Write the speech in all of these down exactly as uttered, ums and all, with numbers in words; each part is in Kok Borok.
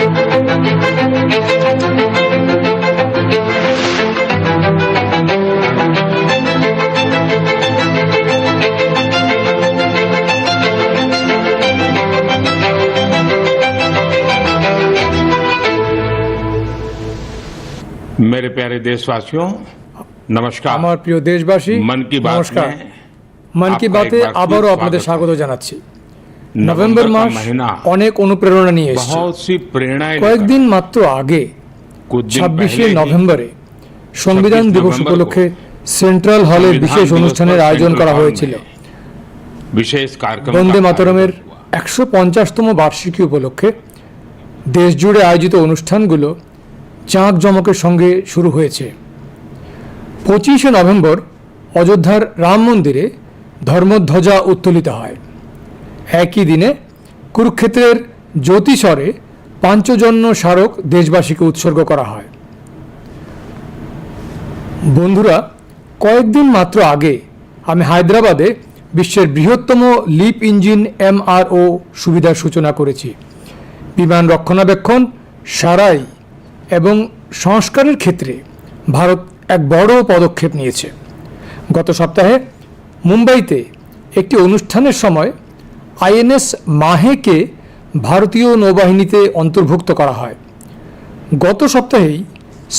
मेरे प्यारे देशवासियों, नमस्कार। আমার প্রিয় দেশবাসী, मन की बात নমস্কার। में মন কি आपका বাতে एक बार फिर আবারও আপনাদের स्वागत স্বাগত है। জানাচ্ছি। নভেম্বর নভেম্বর কা মাস মহিনা অনেক অনুপ্রেরণা নিয়ে এসেছে। बहुत सी प्रेरणाएं लेकर কয়েকদিন মাত্র আগে, कुछ दिन ছাব্বিশে पहले ही নভেম্বরে সংবিধান ছাব্বিশ দিবস নভেম্বর উপলক্ষে কো সেন্ট্রাল হলে সংবিধান বিশেষ দিবস অনুষ্ঠানের পর আয়োজন সেন্ট্রাল করা হল হয়েছিল। মে বিশেষ কার্যক্রম বন্দে কা মাতরমের আয়োজন হুয়া। একশো পঞ্চাশতম বার্ষিকী উপলক্ষে দেশজুড়ে আয়োজিত অনুষ্ঠানগুলো জাঁকজমকের সঙ্গে শুরু হয়েছে। পঁচিশে নভেম্বর অযোধ্যার রাম মন্দিরে ধর্মধ্বজা উত্তোলিত হয়। একই দিনে কুরুক্ষেত্রের জ্যোতিষরে পাঞ্চজন্য স্মারক দেশবাসীকে উৎসর্গ করা হয়। বন্ধুরা, কয়েকদিন মাত্র আগে আমি হায়দ্রাবাদে বিশ্বের বৃহত্তম লিপ ইঞ্জিন এমআরও সুবিধার সূচনা করেছি। বিমান রক্ষণাবেক্ষণ, সারাই এবং সংস্কারের ক্ষেত্রে ভারত এক বড় পদক্ষেপ নিয়েছে। গত সপ্তাহে মুম্বাইতে একটি অনুষ্ঠানের সময় আইএনএস মাহেকে ভারতীয় নৌবাহিনীতে অন্তর্ভুক্ত করা হয়। গত সপ্তাহেই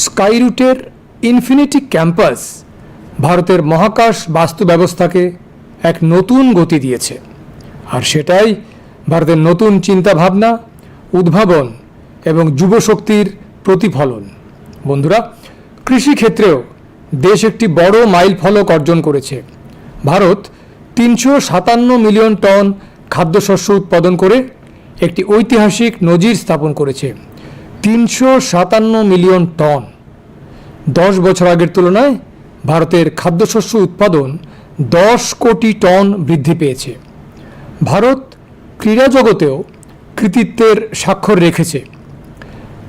স্কাইরুটের ইনফিনিটি ক্যাম্পাস ভারতের মহাকাশ বাস্তু ব্যবস্থাকে এক নতুন গতি দিয়েছে। আর সেটাই ভারতের নতুন চিন্তাভাবনা, উদ্ভাবন এবং যুবশক্তির প্রতিফলন। বন্ধুরা, কৃষি ক্ষেত্রেও দেশ একটি বড় মাইলফলক অর্জন করেছে। ভারত তিনশো সাতান্ন মিলিয়ন টন খাদ্যশস্য উৎপাদন করে একটি ঐতিহাসিক নজির স্থাপন করেছে। তিনশো সাতান্ন মিলিয়ন টন। দশ বছর আগের তুলনায় ভারতের খাদ্যশস্য উৎপাদন দশ কোটি টন বৃদ্ধি পেয়েছে। ভারত ক্রীড়া জগতেও কৃতিত্বের স্বাক্ষর রেখেছে।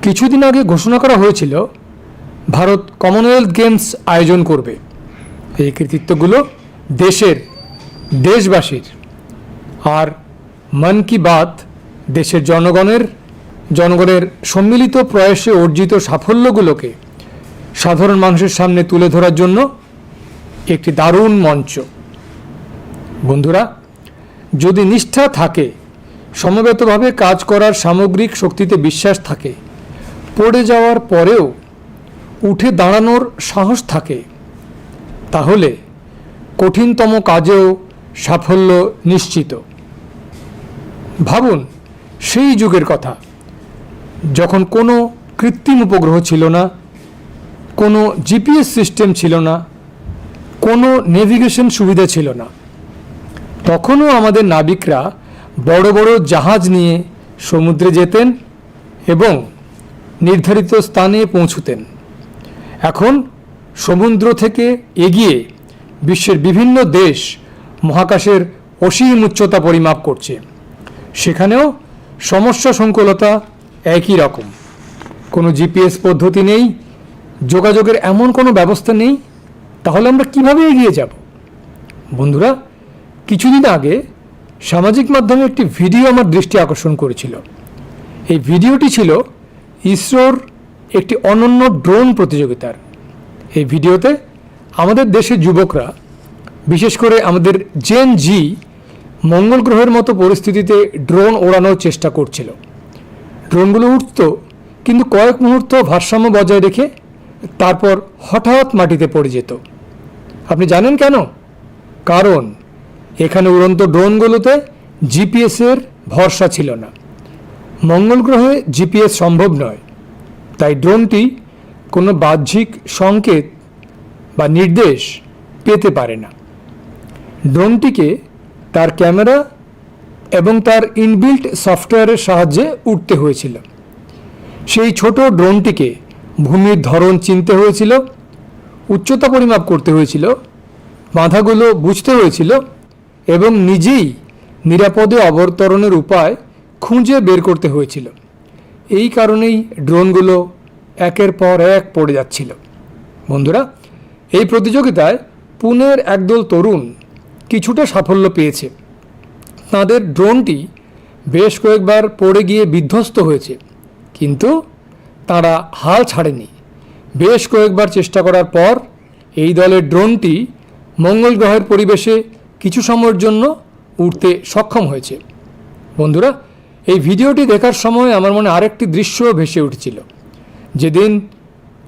কিছুদিন আগে ঘোষণা করা হয়েছিল ভারত কমনওয়েলথ গেমস আয়োজন করবে। এই কৃতিত্বগুলো দেশের, দেশবাসীর। আর মন কি বাত দেশের জনগণের, জনগণের সম্মিলিত প্রয়াসে অর্জিত সাফল্যগুলোকে সাধারণ মানুষের সামনে তুলে ধরার জন্য একটি দারুণ মঞ্চ। বন্ধুরা, যদি নিষ্ঠা থাকে, সমবেতভাবে কাজ করার সামগ্রিক শক্তিতে বিশ্বাস থাকে, পড়ে যাওয়ার পরেও উঠে দাঁড়ানোর সাহস থাকে, তাহলে কঠিনতম কাজেও সাফল্য নিশ্চিত। ভাবুন, সেই যুগের কথা, যখন কোনো কৃত্রিম উপগ্রহ ছিল না, কোনো জিপিএস সিস্টেম ছিল না, কোনো নেভিগেশন সুবিধা ছিল না। তখনও আমাদের নাবিকরা বড় বড় জাহাজ নিয়ে সমুদ্রে যেতেন এবং নির্ধারিত স্থানে পৌঁছতেন। এখন সমুদ্র থেকে এগিয়ে বিশ্বের বিভিন্ন দেশ মহাকাশের অসীম উচ্চতা পরিমাপ করছে। সেখানেও সমস্যা সংকুলতা একই রকম। কোনো জিপিএস পদ্ধতি নেই, যোগাযোগের এমন কোনো ব্যবস্থা নেই, তাহলে আমরা কিভাবে এগিয়ে যাব? বন্ধুরা, কিছুদিন আগে সামাজিক মাধ্যমে একটি ভিডিও আমার দৃষ্টি আকর্ষণ করেছিল। এই ভিডিওটি ছিল ইসরোর একটি অনন্য ড্রোন প্রতিযোগিতার। এই ভিডিওতে আমাদের দেশের যুবকরা, বিশেষ করে আমাদের জেন জি, মঙ্গল গ্রহের মতো পরিস্থিতিতে ড্রোন ওড়ানোর চেষ্টা করছিল। ড্রোনগুলো উঠত, কিন্তু কয়েক মুহূর্ত ভারসাম্য বজায় রেখে তারপর হঠাৎ মাটিতে পড়ে যেত। আপনি জানেন কেন? কারণ এখানে উড়ন্ত ড্রোনগুলোতে জিপিএসের ভরসা ছিল না। মঙ্গল গ্রহে জিপিএস সম্ভব নয়, তাই ড্রোনটি কোনো বাহ্যিক সংকেত বা নির্দেশ পেতে পারে না। ড্রোনটিকে তার ক্যামেরা এবং তার ইনবিল্ট সফটওয়্যারের সাহায্যে উঠতে হয়েছিল। সেই ছোট ড্রোনটিকে ভূমির ধরন চিনতে হয়েছিল, উচ্চতা পরিমাপ করতে হয়েছিল, বাধাগুলো বুঝতে হয়েছিল এবং নিজেই নিরাপদে অবতরণের উপায় খুঁজে বের করতে হয়েছিল। এই কারণেই ড্রোনগুলো একের পর এক পড়ে যাচ্ছিল। বন্ধুরা, এই প্রতিযোগিতায় পুনের একদল তরুণ কিছুটা সাফল্য পেয়েছে। তাদের ড্রোনটি বেশ কয়েকবার পড়ে গিয়ে বিধ্বস্ত হয়েছে। কিন্তু তারা হাল ছাড়েনি। বেশ কয়েকবার চেষ্টা করার পর এই দলের ড্রোনটি মঙ্গল গ্রহের পরিবেশে কিছু সময়ের জন্য উড়তে সক্ষম হয়েছে। বন্ধুরা, এই ভিডিওটি দেখার সময় আমার মনে আরেকটি দৃশ্য ভেসে উঠেছিল। যেদিন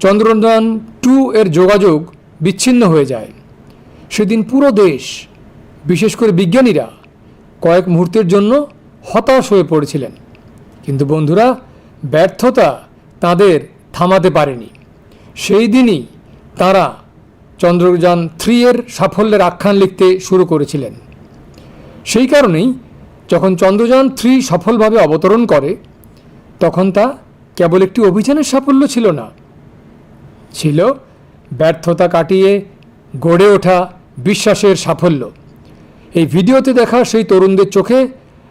চন্দ্রযান টু এর যোগাযোগ বিচ্ছিন্ন হয়ে যায়, সেদিন পুরো দেশ, বিশেষ করে বিজ্ঞানীরা, কয়েক মুহূর্তের জন্য হতাশ হয়ে পড়েছিলেন। কিন্তু বন্ধুরা, ব্যর্থতা তাদের থামাতে পারেনি। সেই দিনই তারা চন্দ্রযান থ্রি এর সাফল্যের আখ্যান লিখতে শুরু করেছিলেন। সেই কারণেই যখন চন্দ্রযান থ্রি সফলভাবে অবতরণ করে, তখন তা কেবল একটি অভিযানের সাফল্য ছিল না, ছিল ব্যর্থতা কাটিয়ে গড়ে ওঠা বিশ্বাসের সাফল্য। এই ভিডিওতে দেখা সেই তরুণদের চোখে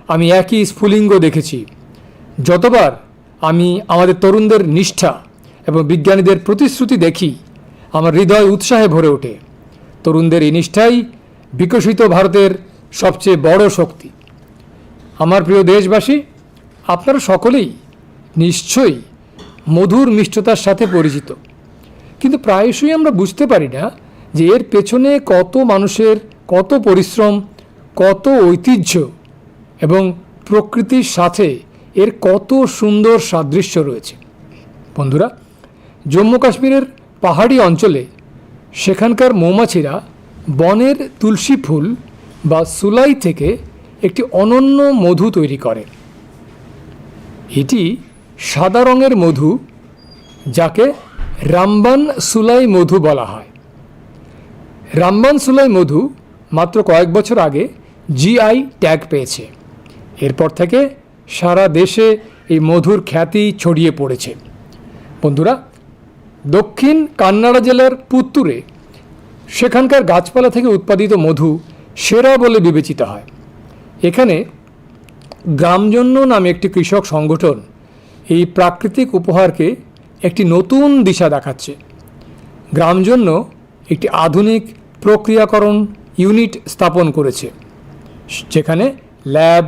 আমি একই স্ফুলিঙ্গ দেখেছি। যতবার আমি আমাদের তরুণদের নিষ্ঠা এবং বিজ্ঞানীদের প্রতিশ্রুতি দেখি, আমার হৃদয় উৎসাহে ভরে ওঠে। তরুণদের এই নিষ্ঠাই বিকশিত ভারতের সবচেয়ে বড় শক্তি। আমার প্রিয় দেশবাসী, আপনারা সকলেই নিশ্চয়ই মধুর মিষ্টতার সাথে পরিচিত, কিন্তু প্রায়শই আমরা বুঝতে পারি না যে এর পেছনে কত মানুষের কত পরিশ্রম, কত ঐতিহ্য এবং প্রকৃতির সাথে এর কত সুন্দর সাদৃশ্য রয়েছে। বন্ধুরা, জম্মু কাশ্মীরের পাহাড়ি অঞ্চলে সেখানকার মৌমাছিরা বনের তুলসী ফুল বা সুলাই থেকে একটি অনন্য মধু তৈরি করে। এটি সাদা রঙের মধু, যাকে রামবান সুলাই মধু বলা হয়। রামবান সুলাই মধু মাত্র কয়েক বছর আগে জিআই ট্যাগ পেয়েছে। এরপর থেকে সারা দেশে এই মধুর খ্যাতি ছড়িয়ে পড়েছে। বন্ধুরা, দক্ষিণ কান্নাড়া জেলার পুত্তুরে সেখানকার গাছপালা থেকে উৎপাদিত মধু সেরা বলে বিবেচিত হয়। এখানে গ্রামজন্য নামে একটি কৃষক সংগঠন এই প্রাকৃতিক উপহারকে একটি নতুন দিশা দেখাচ্ছে। গ্রামজন্য একটি আধুনিক প্রক্রিয়াকরণ ইউনিট স্থাপন করেছে, যেখানে ল্যাব,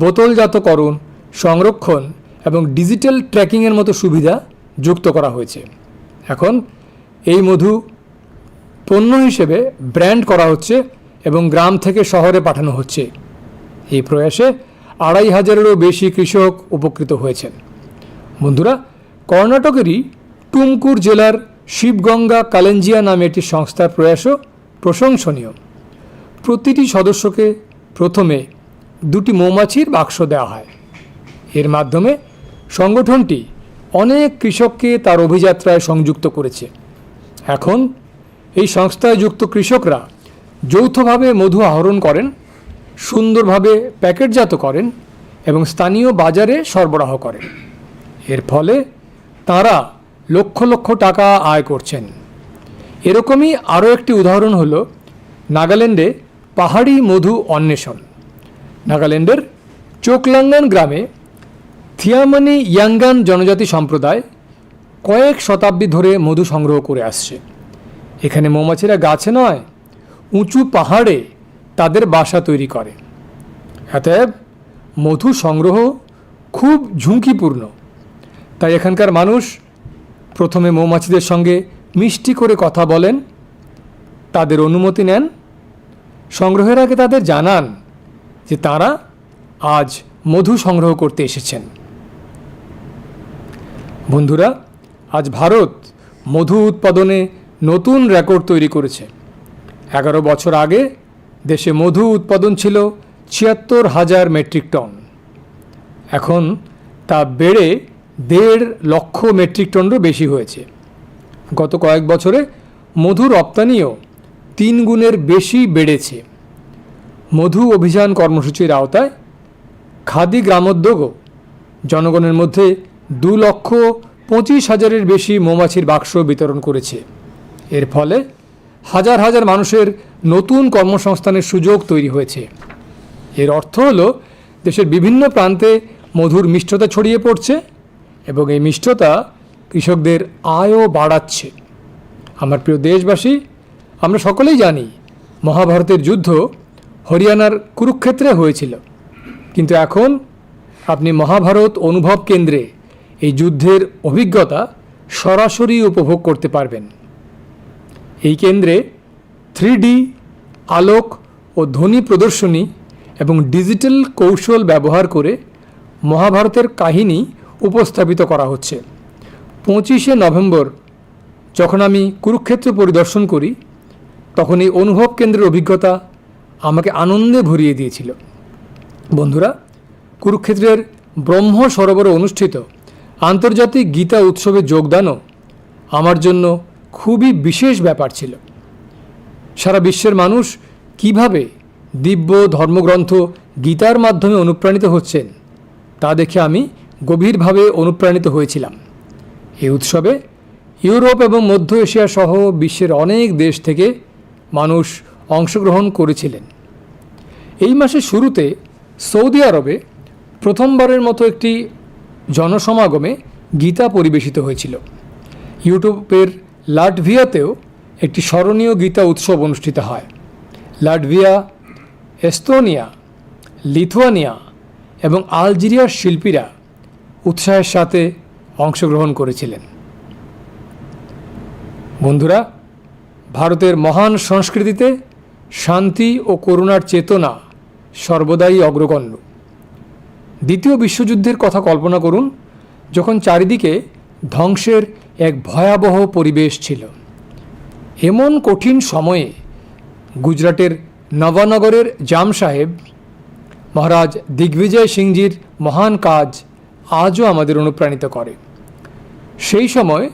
বোতলজাতকরণ, সংরক্ষণ এবং ডিজিটাল ট্র্যাকিংয়ের মতো সুবিধা যুক্ত করা হয়েছে। এখন এই মধু পণ্য হিসেবে ব্র্যান্ড করা হচ্ছে এবং গ্রাম থেকে শহরে পাঠানো হচ্ছে। এই প্রয়াসে আড়াই হাজারেরও বেশি কৃষক উপকৃত হয়েছেন। বন্ধুরা, কর্ণাটকেরই টুমকুর জেলার শিবগঙ্গা কালেঞ্জিয়া নামে একটি সংস্থার প্রয়াসও প্রশংসনীয়। প্রতিটি সদস্যকে প্রথমে দুটি মৌমাছির বাক্স দেওয়া হয়। এর মাধ্যমে সংগঠনটি অনেক কৃষককে তার অভিযাত্রায় সংযুক্ত করেছে। এখন এই সংস্থায় যুক্ত কৃষকরা যৌথভাবে মধু আহরণ করেন, সুন্দরভাবে প্যাকেটজাত করেন এবং স্থানীয় বাজারে সরবরাহ করেন। এর ফলে তারা লক্ষ লক্ষ টাকা আয় করছেন। এরকমই আরও একটি উদাহরণ হলো নাগাল্যান্ডে পাহাড়ি মধু অন্বেষণ। নাগাল্যান্ডের চোকলাঙ্গান গ্রামে থিয়ামানি ইয়াঙ্গান জনজাতি সম্প্রদায় কয়েক শতাব্দী ধরে মধু সংগ্রহ করে আসছে। এখানে মৌমাছিরা গাছে নয়, উঁচু পাহাড়ে তাদের বাসা তৈরি করে। অতএব মধু সংগ্রহ খুব ঝুঁকিপূর্ণ, তাই এখানকার মানুষ প্রথমে মৌমাছিদের সঙ্গে মিষ্টি করে কথা বলেন, তাদের অনুমতি নেন, সংগ্রহের আগে তাদের জানান যে তারা আজ মধু সংগ্রহ করতে এসেছেন। বন্ধুরা, আজ ভারত মধু উৎপাদনে নতুন রেকর্ড তৈরি করেছে। এগারো বছর আগে দেশে মধু উৎপাদন ছিল ছিয়াত্তর হাজার মেট্রিক টন। এখন তা বেড়ে দেড় লক্ষ মেট্রিক টনেরও বেশি হয়েছে। গত কয়েক বছরে মধু রপ্তানিও তিন গুণের বেশি বেড়েছে। মধু অভিযান কর্মসূচির আওতায় খাদি গ্রামোদ্যোগও জনগণের মধ্যে দু লক্ষ পঁচিশ হাজারের বেশি মৌমাছির বাক্স বিতরণ করেছে। এর ফলে হাজার হাজার মানুষের নতুন কর্মসংস্থানের সুযোগ তৈরি হয়েছে। এর অর্থ হলো দেশের বিভিন্ন প্রান্তে মধুর মিষ্টতা ছড়িয়ে পড়ছে এবং এই মিষ্টতা কৃষকদের আয়ও বাড়াচ্ছে। আমার প্রিয় দেশবাসী, আমরা সকলেই জানি মহাভারতের যুদ্ধ হরিয়ানার কুরুক্ষেত্রে হয়েছিল, কিন্তু এখন আপনি মহাভারত অনুভব কেন্দ্রে এই যুদ্ধের অভিজ্ঞতা সরাসরি উপভোগ করতে পারবেন। এই কেন্দ্রে থ্রি ডি, আলোক ও ধ্বনি প্রদর্শনী এবং ডিজিটাল কৌশল ব্যবহার করে মহাভারতের কাহিনী উপস্থাপিত করা হচ্ছে। পঁচিশে নভেম্বর যখন আমি কুরুক্ষেত্র পরিদর্শন করি, তখন এই অনুভব কেন্দ্রের অভিজ্ঞতা আমাকে আনন্দে ভরিয়ে দিয়েছিল। বন্ধুরা, কুরুক্ষেত্রের ব্রহ্ম সরোবরে অনুষ্ঠিত আন্তর্জাতিক গীতা উৎসবে যোগদানও আমার জন্য খুবই বিশেষ ব্যাপার ছিল। সারা বিশ্বের মানুষ কিভাবে দিব্য ধর্মগ্রন্থ গীতার মাধ্যমে অনুপ্রাণিত হচ্ছেন, তা দেখে আমি গভীরভাবে অনুপ্রাণিত হয়েছিলাম। এই উৎসবে ইউরোপ এবং মধ্য এশিয়া সহ বিশ্বের অনেক দেশ থেকে মানুষ অংশগ্রহণ করেছিলেন। এই মাসের শুরুতে সৌদি আরবে প্রথমবারের মতো একটি জনসমাগমে গীতা পরিবেশিত হয়েছিল। ইউরোপের লাটভিয়াতেও একটি স্মরণীয় গীতা উৎসব অনুষ্ঠিত হয়। লাটভিয়া, এস্তোনিয়া, লিথুয়ানিয়া এবং আলজেরিয়ার শিল্পীরা উৎসাহের সাথে অংশগ্রহণ করেছিলেন। বন্ধুরা, ভারতের মহান সংস্কৃতিতে শান্তি ও করুণার চেতনা সর্বদাই অগ্রগণ্য। দ্বিতীয় বিশ্বযুদ্ধের কথা কল্পনা করুন, যখন চারিদিকে ধ্বংসের এক ভয়াবহ পরিবেশ ছিল। এমন কঠিন সময়ে গুজরাটের নবানগরের জাম সাহেব মহারাজ দিগ্বিজয় সিংজির মহান কাজ আজও আমাদের অনুপ্রাণিত করে। সেই সময়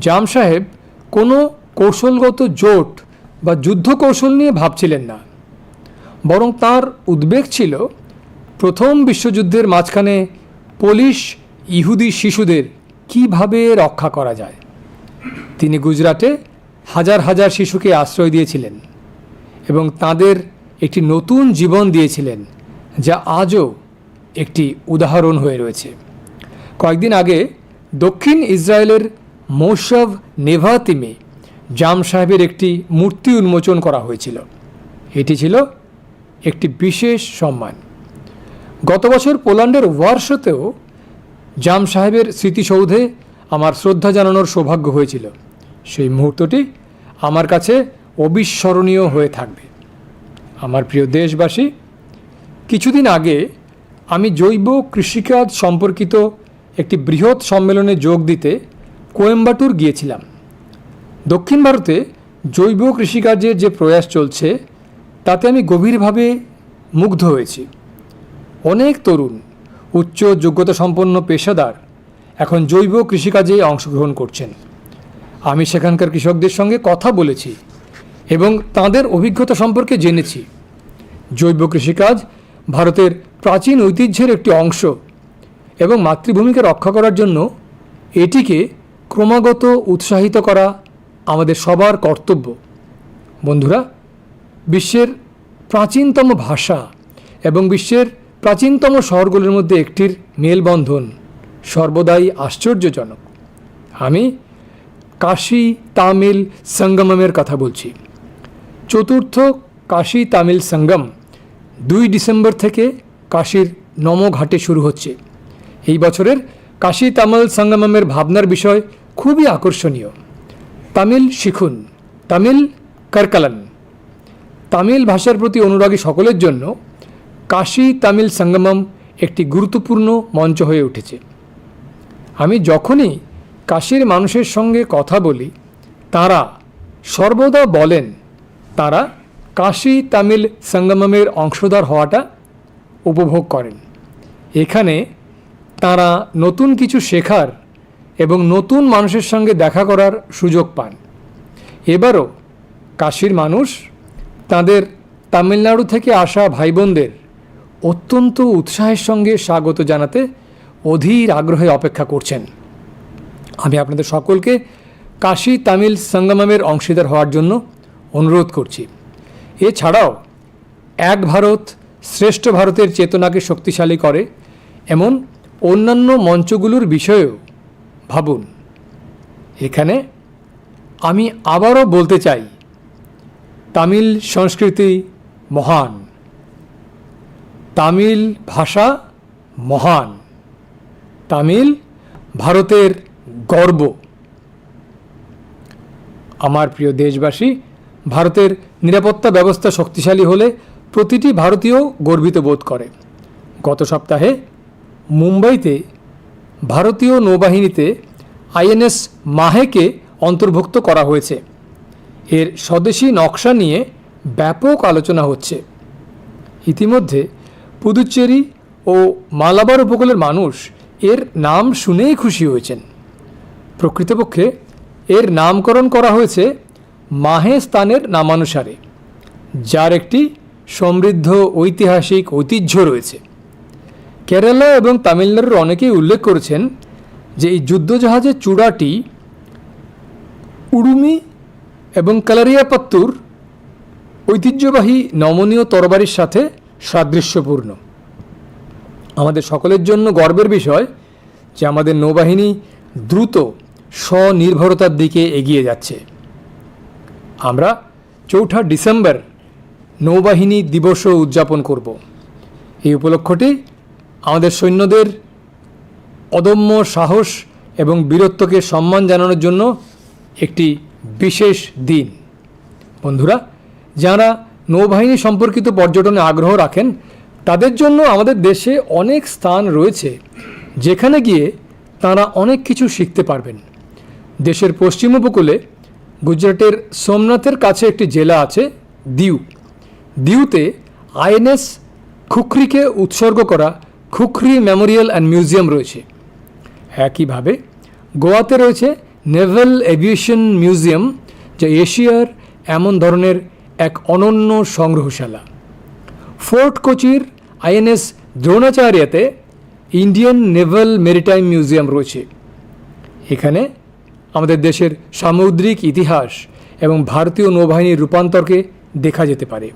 জাম সাহেব কোনো কৌশলগত জোট বা যুদ্ধ কৌশল নিয়ে ভাবছিলেন না, বরং তাঁর উদ্বেগ ছিল প্রথম বিশ্বযুদ্ধের মাঝখানে পোলিশ ইহুদি শিশুদের কিভাবে রক্ষা করা যায়। তিনি গুজরাটে হাজার হাজার শিশুকে আশ্রয় দিয়েছিলেন এবং তাদের একটি নতুন জীবন দিয়েছিলেন, যা আজও একটি উদাহরণ হয়ে রয়েছে। কয়েকদিন আগে দক্ষিণ ইসরায়েলের মৌশাভ নেভাতিমে জাম সাহেবের একটি মূর্তি উন্মোচন করা হয়েছিল। এটি ছিল একটি বিশেষ সম্মান। গত বছর পোল্যান্ডের ওয়ারশোতেও জাম সাহেবের স্মৃতিসৌধে আমার শ্রদ্ধা জানানোর সৌভাগ্য হয়েছিল। সেই মুহূর্তটি আমার কাছে অবিস্মরণীয় হয়ে থাকবে। আমার প্রিয় দেশবাসী, কিছুদিন আগে আমি জৈব কৃষিকাজ সম্পর্কিত একটি বৃহৎ সম্মেলনে যোগ দিতে কোয়েম্বাটুর গিয়েছিলাম। দক্ষিণ ভারতে জৈব কৃষিকাজের যে প্রয়াস চলছে, তাতে আমি গভীরভাবে মুগ্ধ হয়েছি। অনেক তরুণ, উচ্চ যোগ্যতা সম্পন্ন পেশাদার এখন জৈব কৃষিকাজে অংশগ্রহণ করছেন। আমি সেখানকার কৃষকদের সঙ্গে কথা বলেছি এবং তাদের অভিজ্ঞতা সম্পর্কে জেনেছি। জৈব কৃষিকাজ ভারতের প্রাচীন ঐতিহ্যের একটি অংশ এবং মাতৃভূমিকে রক্ষা করার জন্য এটিকে ক্রমাগত উৎসাহিত করা আমাদের সবার কর্তব্য। বন্ধুরা, বিশ্বের প্রাচীনতম ভাষা এবং বিশ্বের প্রাচীনতম শহরগুলির মধ্যে একটির মেলবন্ধন সর্বদাই আশ্চর্যজনক। আমি কাশী তামিল সঙ্গমমের কথা বলছি। চতুর্থ কাশী তামিল সঙ্গম দুই ডিসেম্বর থেকে কাশীর নমো ঘাটে শুরু হচ্ছে। এই বছরের কাশী তামিল সঙ্গমমের ভাবনার বিষয় খুবই আকর্ষণীয়। তামিল শিখুন, তামিল কারকালান। তামিল ভাষার প্রতি অনুরাগী সকলের জন্য কাশী তামিল সঙ্গমম একটি গুরুত্বপূর্ণ মঞ্চ হয়ে উঠেছে। আমি যখনই কাশীর মানুষের সঙ্গে কথা বলি, তারা সর্বদা বলেন, তারা কাশী তামিল সঙ্গমমের অংশীদার হওয়াটা উপভোগ করেন। এখানে তারা নতুন কিছু শেখার এবং নতুন মানুষের সঙ্গে দেখা করার সুযোগ পান। এবারও কাশীর মানুষ তাদের তামিলনাড়ু থেকে আসা ভাই বোনদের অত্যন্ত উৎসাহের সঙ্গে স্বাগত জানাতে অধীর আগ্রহে অপেক্ষা করছেন। আমি আপনাদের সকলকে কাশী তামিল সঙ্গমমের অংশীদার হওয়ার জন্য অনুরোধ করছি। এছাড়াও এক ভারত শ্রেষ্ঠ ভারতের চেতনাকে শক্তিশালী করে এমন অন্যান্য মঞ্চগুলোর বিষয়েও ভাবুন। এখানে আমি আবারও বলতে চাই, তামিল সংস্কৃতি মহান, তামিল ভাষা মহান, তামিল ভারতের গর্ব। আমার প্রিয় দেশবাসী, ভারতের নিরাপত্তা ব্যবস্থা শক্তিশালী হলে প্রতিটি ভারতীয় গর্বিত বোধ করে। গত সপ্তাহে মুম্বাইতে ভারতীয় নৌবাহিনীতে আইএনএস মাহেকে অন্তর্ভুক্ত করা হয়েছে। এর স্বদেশি নকশা নিয়ে ব্যাপক আলোচনা হচ্ছে। ইতিমধ্যে পুদুচেরি ও মালাবার উপকূলের মানুষ এর নাম শুনেই খুশি হয়েছেন। প্রকৃতপক্ষে এর নামকরণ করা হয়েছে মাহে স্থানের নামানুসারে, যার একটি সমৃদ্ধ ঐতিহাসিক ঐতিহ্য রয়েছে। কেরালা এবং তামিলনাড়ুর অনেকেই উল্লেখ করেছেন যে এই যুদ্ধজাহাজের চূড়াটি উড়ুমি এবং কালারিয়াপাত্তুর ঐতিহ্যবাহী নমনীয় তরবারির সাথে সাদৃশ্যপূর্ণ। আমাদের সকলের জন্য গর্বের বিষয় যে আমাদের নৌবাহিনী দ্রুত স্বনির্ভরতার দিকে এগিয়ে যাচ্ছে। আমরা চৌঠা ডিসেম্বর নৌবাহিনী দিবসও উদযাপন করব। এই উপলক্ষটি আমাদের সৈন্যদের অদম্য সাহস এবং বীরত্বকে সম্মান জানানোর জন্য একটি বিশেষ দিন। বন্ধুরা, যারা নৌবাহিনী সম্পর্কিত পর্যটনে আগ্রহ রাখেন, তাদের জন্য আমাদের দেশে অনেক স্থান রয়েছে, যেখানে গিয়ে তারা অনেক কিছু শিখতে পারবেন। দেশের পশ্চিম উপকূলে গুজরাটের সোমনাথের কাছে একটি জেলা আছে, দিউ। দিউতে আইএনএস খুখরিকে উৎসর্গ করা খুখরি মেমোরিয়াল অ্যান্ড মিউজিয়াম রয়েছে। একইভাবে গোয়াতে রয়েছে নেভাল এভিয়েশন মিউজিয়াম, যা এশিয়ার এমন ধরনের এক অনন্য সংগ্রহশালা। ফোর্ট কোচির আইএনএস দ্রোণাচার্যতে ইন্ডিয়ান নেভাল মেরিটাইম মিউজিয়াম রয়েছে। এখানে আমাদের দেশের সামুদ্রিক ইতিহাস এবং ভারতীয় নৌবাহিনীর রূপান্তরকে দেখা যেতে পারে।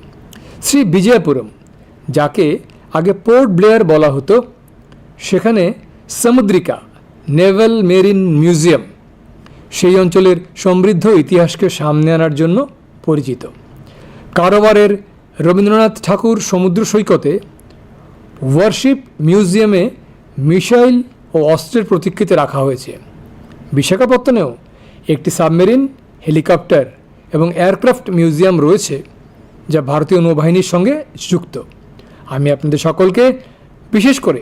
শ্রী বিজয়পুরম, যাকে আগে পোর্ট ব্লেয়ার বলা হতো, সেখানে সামুদ্রিকা, নেভাল মেরিন মিউজিয়াম, সেই অঞ্চলের সমৃদ্ধ ইতিহাসকে সামনে আনার জন্য পরিচিত। কারওয়ারের রবীন্দ্রনাথ ঠাকুর সমুদ্র সৈকতে ওয়ারশিপ মিউজিয়ামে মিসাইল ও অস্ত্রের প্রতিকৃতি রাখা হয়েছে। বিশাখাপত্তনেও একটি সাবমেরিন, হেলিকপ্টার এবং এয়ারক্রাফট মিউজিয়াম রয়েছে, যা ভারতীয় নৌবাহিনীর সঙ্গে যুক্ত। আমি আপনাদের সকলকে, বিশেষ করে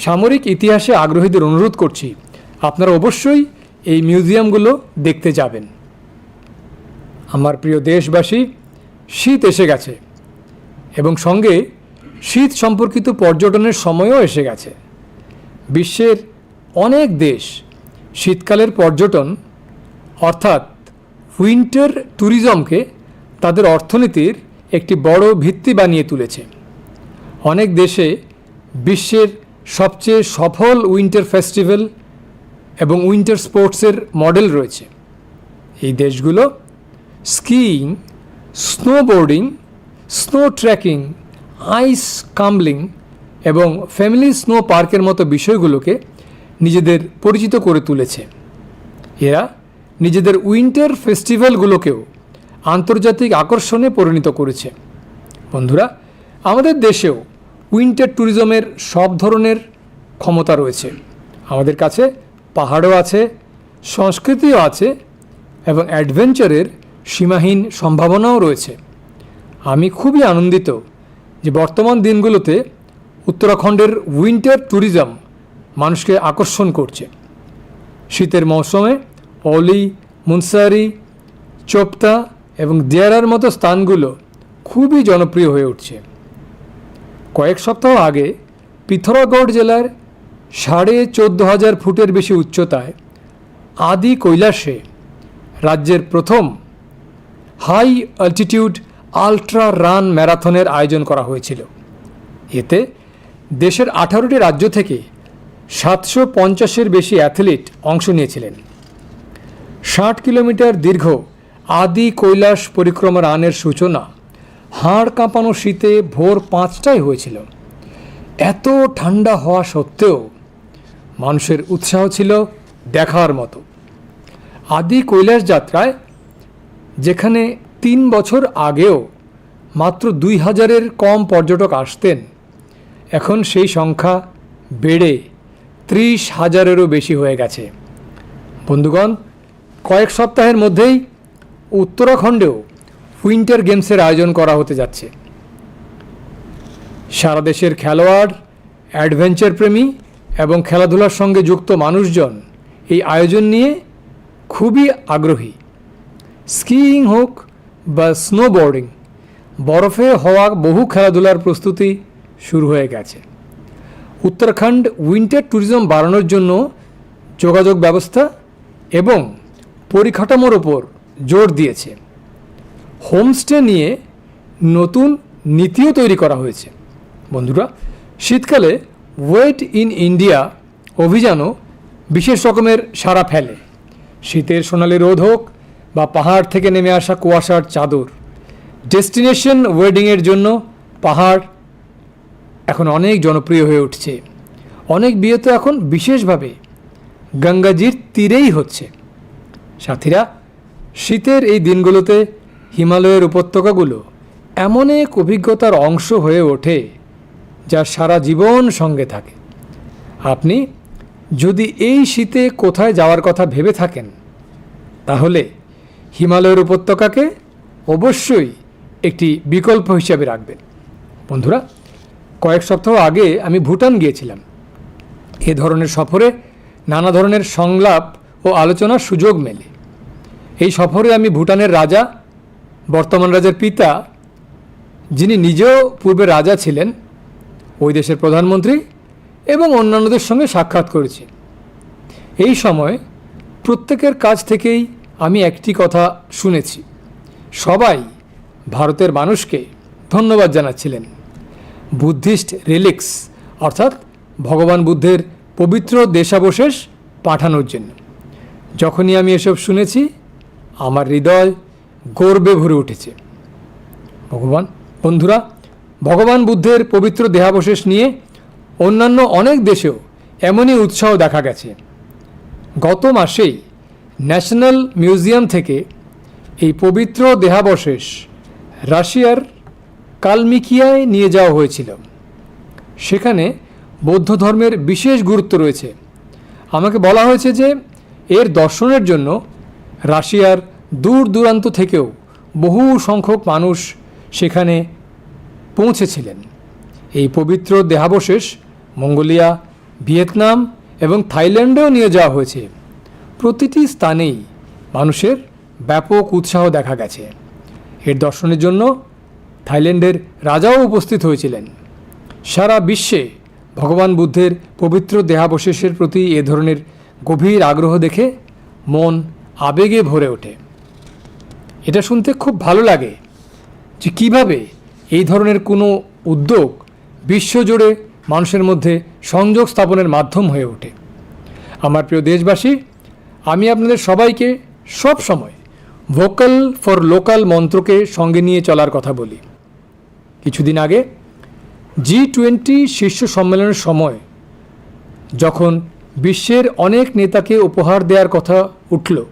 সামরিক ইতিহাসে আগ্রহীদের অনুরোধ করছি, আপনারা অবশ্যই এই মিউজিয়ামগুলো দেখতে যাবেন। আমার প্রিয় দেশবাসী, শীত এসে গেছে এবং সঙ্গে শীত সম্পর্কিত পর্যটনের সময়ও এসে গেছে। বিশ্বের অনেক দেশ শীতকালের পর্যটন, অর্থাৎ উইন্টার ট্যুরিজমকে তাদের অর্থনীতির একটি বড় ভিত্তি বানিয়ে তুলেছে। অনেক দেশে বিশ্বের সবচেয়ে সফল উইন্টার ফেস্টিভ্যাল এবং উইন্টার স্পোর্টসের মডেল রয়েছে। এই দেশগুলো স্কিইং, স্নোবোর্ডিং, স্নো ট্রেকিং, আইস কাম্বলিং এবং ফ্যামিলি স্নো পার্কের মতো বিষয়গুলোকে নিজেদের পরিচিত করে তুলেছে। এরা নিজেদের উইন্টার ফেস্টিভ্যালগুলোকেও আন্তর্জাতিক আকর্ষণে পরিণত করেছে। বন্ধুরা, আমাদের দেশেও উইন্টার ট্যুরিজমের সব ধরনের ক্ষমতা রয়েছে। আমাদের কাছে পাহাড়ও আছে, সংস্কৃতিও আছে এবং অ্যাডভেঞ্চারের সীমাহীন সম্ভাবনাও রয়েছে। আমি খুবই আনন্দিত যে বর্তমান দিনগুলোতে উত্তরাখণ্ডের উইন্টার ট্যুরিজম মানুষকে আকর্ষণ করছে। শীতের মৌসুমে অলি, মুনসারি, চোপতা এবং দিয়ারার মতো স্থানগুলো খুবই জনপ্রিয় হয়ে উঠছে। কয়েক সপ্তাহ আগে পিথোরাগড় জেলার সাড়ে চোদ্দ হাজার ফুটের বেশি উচ্চতায় আদি কৈলাসে রাজ্যের প্রথম হাই অল্টিটিউড আল্ট্রা রান ম্যারাথনের আয়োজন করা হয়েছিল। এতে দেশের আঠারোটি রাজ্য থেকে সাতশো পঞ্চাশের বেশি অ্যাথলিট অংশ নিয়েছিলেন। ষাট কিলোমিটার দীর্ঘ আদি কৈলাস পরিক্রমা রানের সূচনা হাড় কাঁপানো শীতে ভোর পাঁচটায় হয়েছিল। এত ঠান্ডা হওয়া সত্ত্বেও মানুষের উৎসাহ ছিল দেখার মতো। আদি কৈলাস যাত্রায়, যেখানে তিন বছর আগেও মাত্র দুই হাজারের কম পর্যটক আসতেন, এখন সেই সংখ্যা বেড়ে ত্রিশ হাজারেরও বেশি হয়ে গেছে। বন্ধুগণ, কয়েক সপ্তাহের মধ্যেই উত্তরাখণ্ডেও উইন্টার গেমসের আয়োজন করা হতে যাচ্ছে। সারা দেশের খেলোয়াড়, অ্যাডভেঞ্চার প্রেমী এবং খেলাধুলার সঙ্গে যুক্ত মানুষজন এই আয়োজন নিয়ে খুবই আগ্রহী। স্কিইং হোক বা স্নোবোর্ডিং, বরফে হওয়া বহু খেলাধুলার প্রস্তুতি শুরু হয়ে গেছে। উত্তরাখণ্ড উইন্টার ট্যুরিজম বাড়ানোর জন্য যোগাযোগ ব্যবস্থা এবং পরিকাঠামোর ওপর জোর দিয়েছে। হোমস্টে নিয়ে নতুন নীতিও তৈরি করা হয়েছে। বন্ধুরা, শীতকালে ওয়েট ইন ইন্ডিয়া অভিযানও বিশেষ রকমের সাড়া ফেলে। শীতের সোনালি রোদ হোক বা পাহাড় থেকে নেমে আসা কুয়াশার চাদর, ডেস্টিনেশন ওয়েডিংয়ের জন্য পাহাড় এখন অনেক জনপ্রিয় হয়ে উঠছে। অনেক বিয়ে তো এখন বিশেষভাবে গঙ্গাজির তীরেই হচ্ছে। সাথীরা, শীতের এই দিনগুলোতে হিমালয়ের উপত্যকাগুলো এমন এক অভিজ্ঞতার অংশ হয়ে ওঠে, যা সারা জীবন সঙ্গে থাকে। আপনি যদি এই শীতে কোথায় যাওয়ার কথা ভেবে থাকেন, তাহলে হিমালয়ের উপত্যকাকে অবশ্যই একটি বিকল্প হিসাবে রাখবেন। বন্ধুরা, কয়েক সপ্তাহ আগে আমি ভুটান গিয়েছিলাম। এ ধরনের সফরে নানা ধরনের সংলাপ ও আলোচনার সুযোগ মেলে। এই সফরে আমি ভুটানের রাজা, বর্তমান রাজার পিতা, যিনি নিজেও পূর্বে রাজা ছিলেন, ওই দেশের প্রধানমন্ত্রী এবং অন্যান্যদের সঙ্গে সাক্ষাৎ করেছি। এই সময় প্রত্যেকের কাছ থেকেই আমি একটি কথা শুনেছি, সবাই ভারতের মানুষকে ধন্যবাদ জানাচ্ছিলেন বুদ্ধিস্ট রিলিক্স, অর্থাৎ ভগবান বুদ্ধের পবিত্র দেহাবশেষ পাঠানোর জন্য। যখনই আমি এসব শুনেছি, আমার হৃদয় গর্বে ভরে উঠেছে। ভগবান, বন্ধুরা, ভগবান বুদ্ধের পবিত্র দেহাবশেষ নিয়ে অন্যান্য অনেক দেশেও এমনই উৎসাহ দেখা গেছে। গত মাসেই ন্যাশনাল মিউজিয়াম থেকে এই পবিত্র দেহাবশেষ রাশিয়ার কালমিকিয়ায় নিয়ে যাওয়া হয়েছিল। সেখানে বৌদ্ধ ধর্মের বিশেষ গুরুত্ব রয়েছে। আমাকে বলা হয়েছে যে এর দর্শনের জন্য রাশিয়ার দূর দূরান্ত থেকেও বহু সংখ্যক মানুষ সেখানে পৌঁছেছিলেন। এই পবিত্র দেহাবশেষ মঙ্গোলিয়া, ভিয়েতনাম এবং থাইল্যান্ডেও নিয়ে যাওয়া হয়েছে। প্রতিটি স্থানেই মানুষের ব্যাপক উৎসাহ দেখা গেছে। এর দর্শনের জন্য থাইল্যান্ডের রাজাও উপস্থিত হয়েছিলেন। সারা বিশ্বে ভগবান বুদ্ধের পবিত্র দেহাবশেষের প্রতি এ ধরনের গভীর আগ্রহ দেখে মন আবেগে ভরে ওঠে। এটা শুনতে খুব ভালো লাগে যে কিভাবে এই ধরনের কোনো উদ্যোগ বিশ্বজুড়ে মানুষের মধ্যে সংযোগ স্থাপনের মাধ্যম হয়ে ওঠে। আমার প্রিয় দেশবাসী, আমি আপনাদের সবাইকে সব সময় ভোকাল ফর লোকাল মন্ত্রকে সঙ্গে নিয়ে চলার কথা বলি। কিছুদিন আগে জি টোয়েন্টি শীর্ষ সম্মেলনের সময় যখন বিশ্বের অনেক নেতাকে উপহার দেওয়ার কথা উঠল,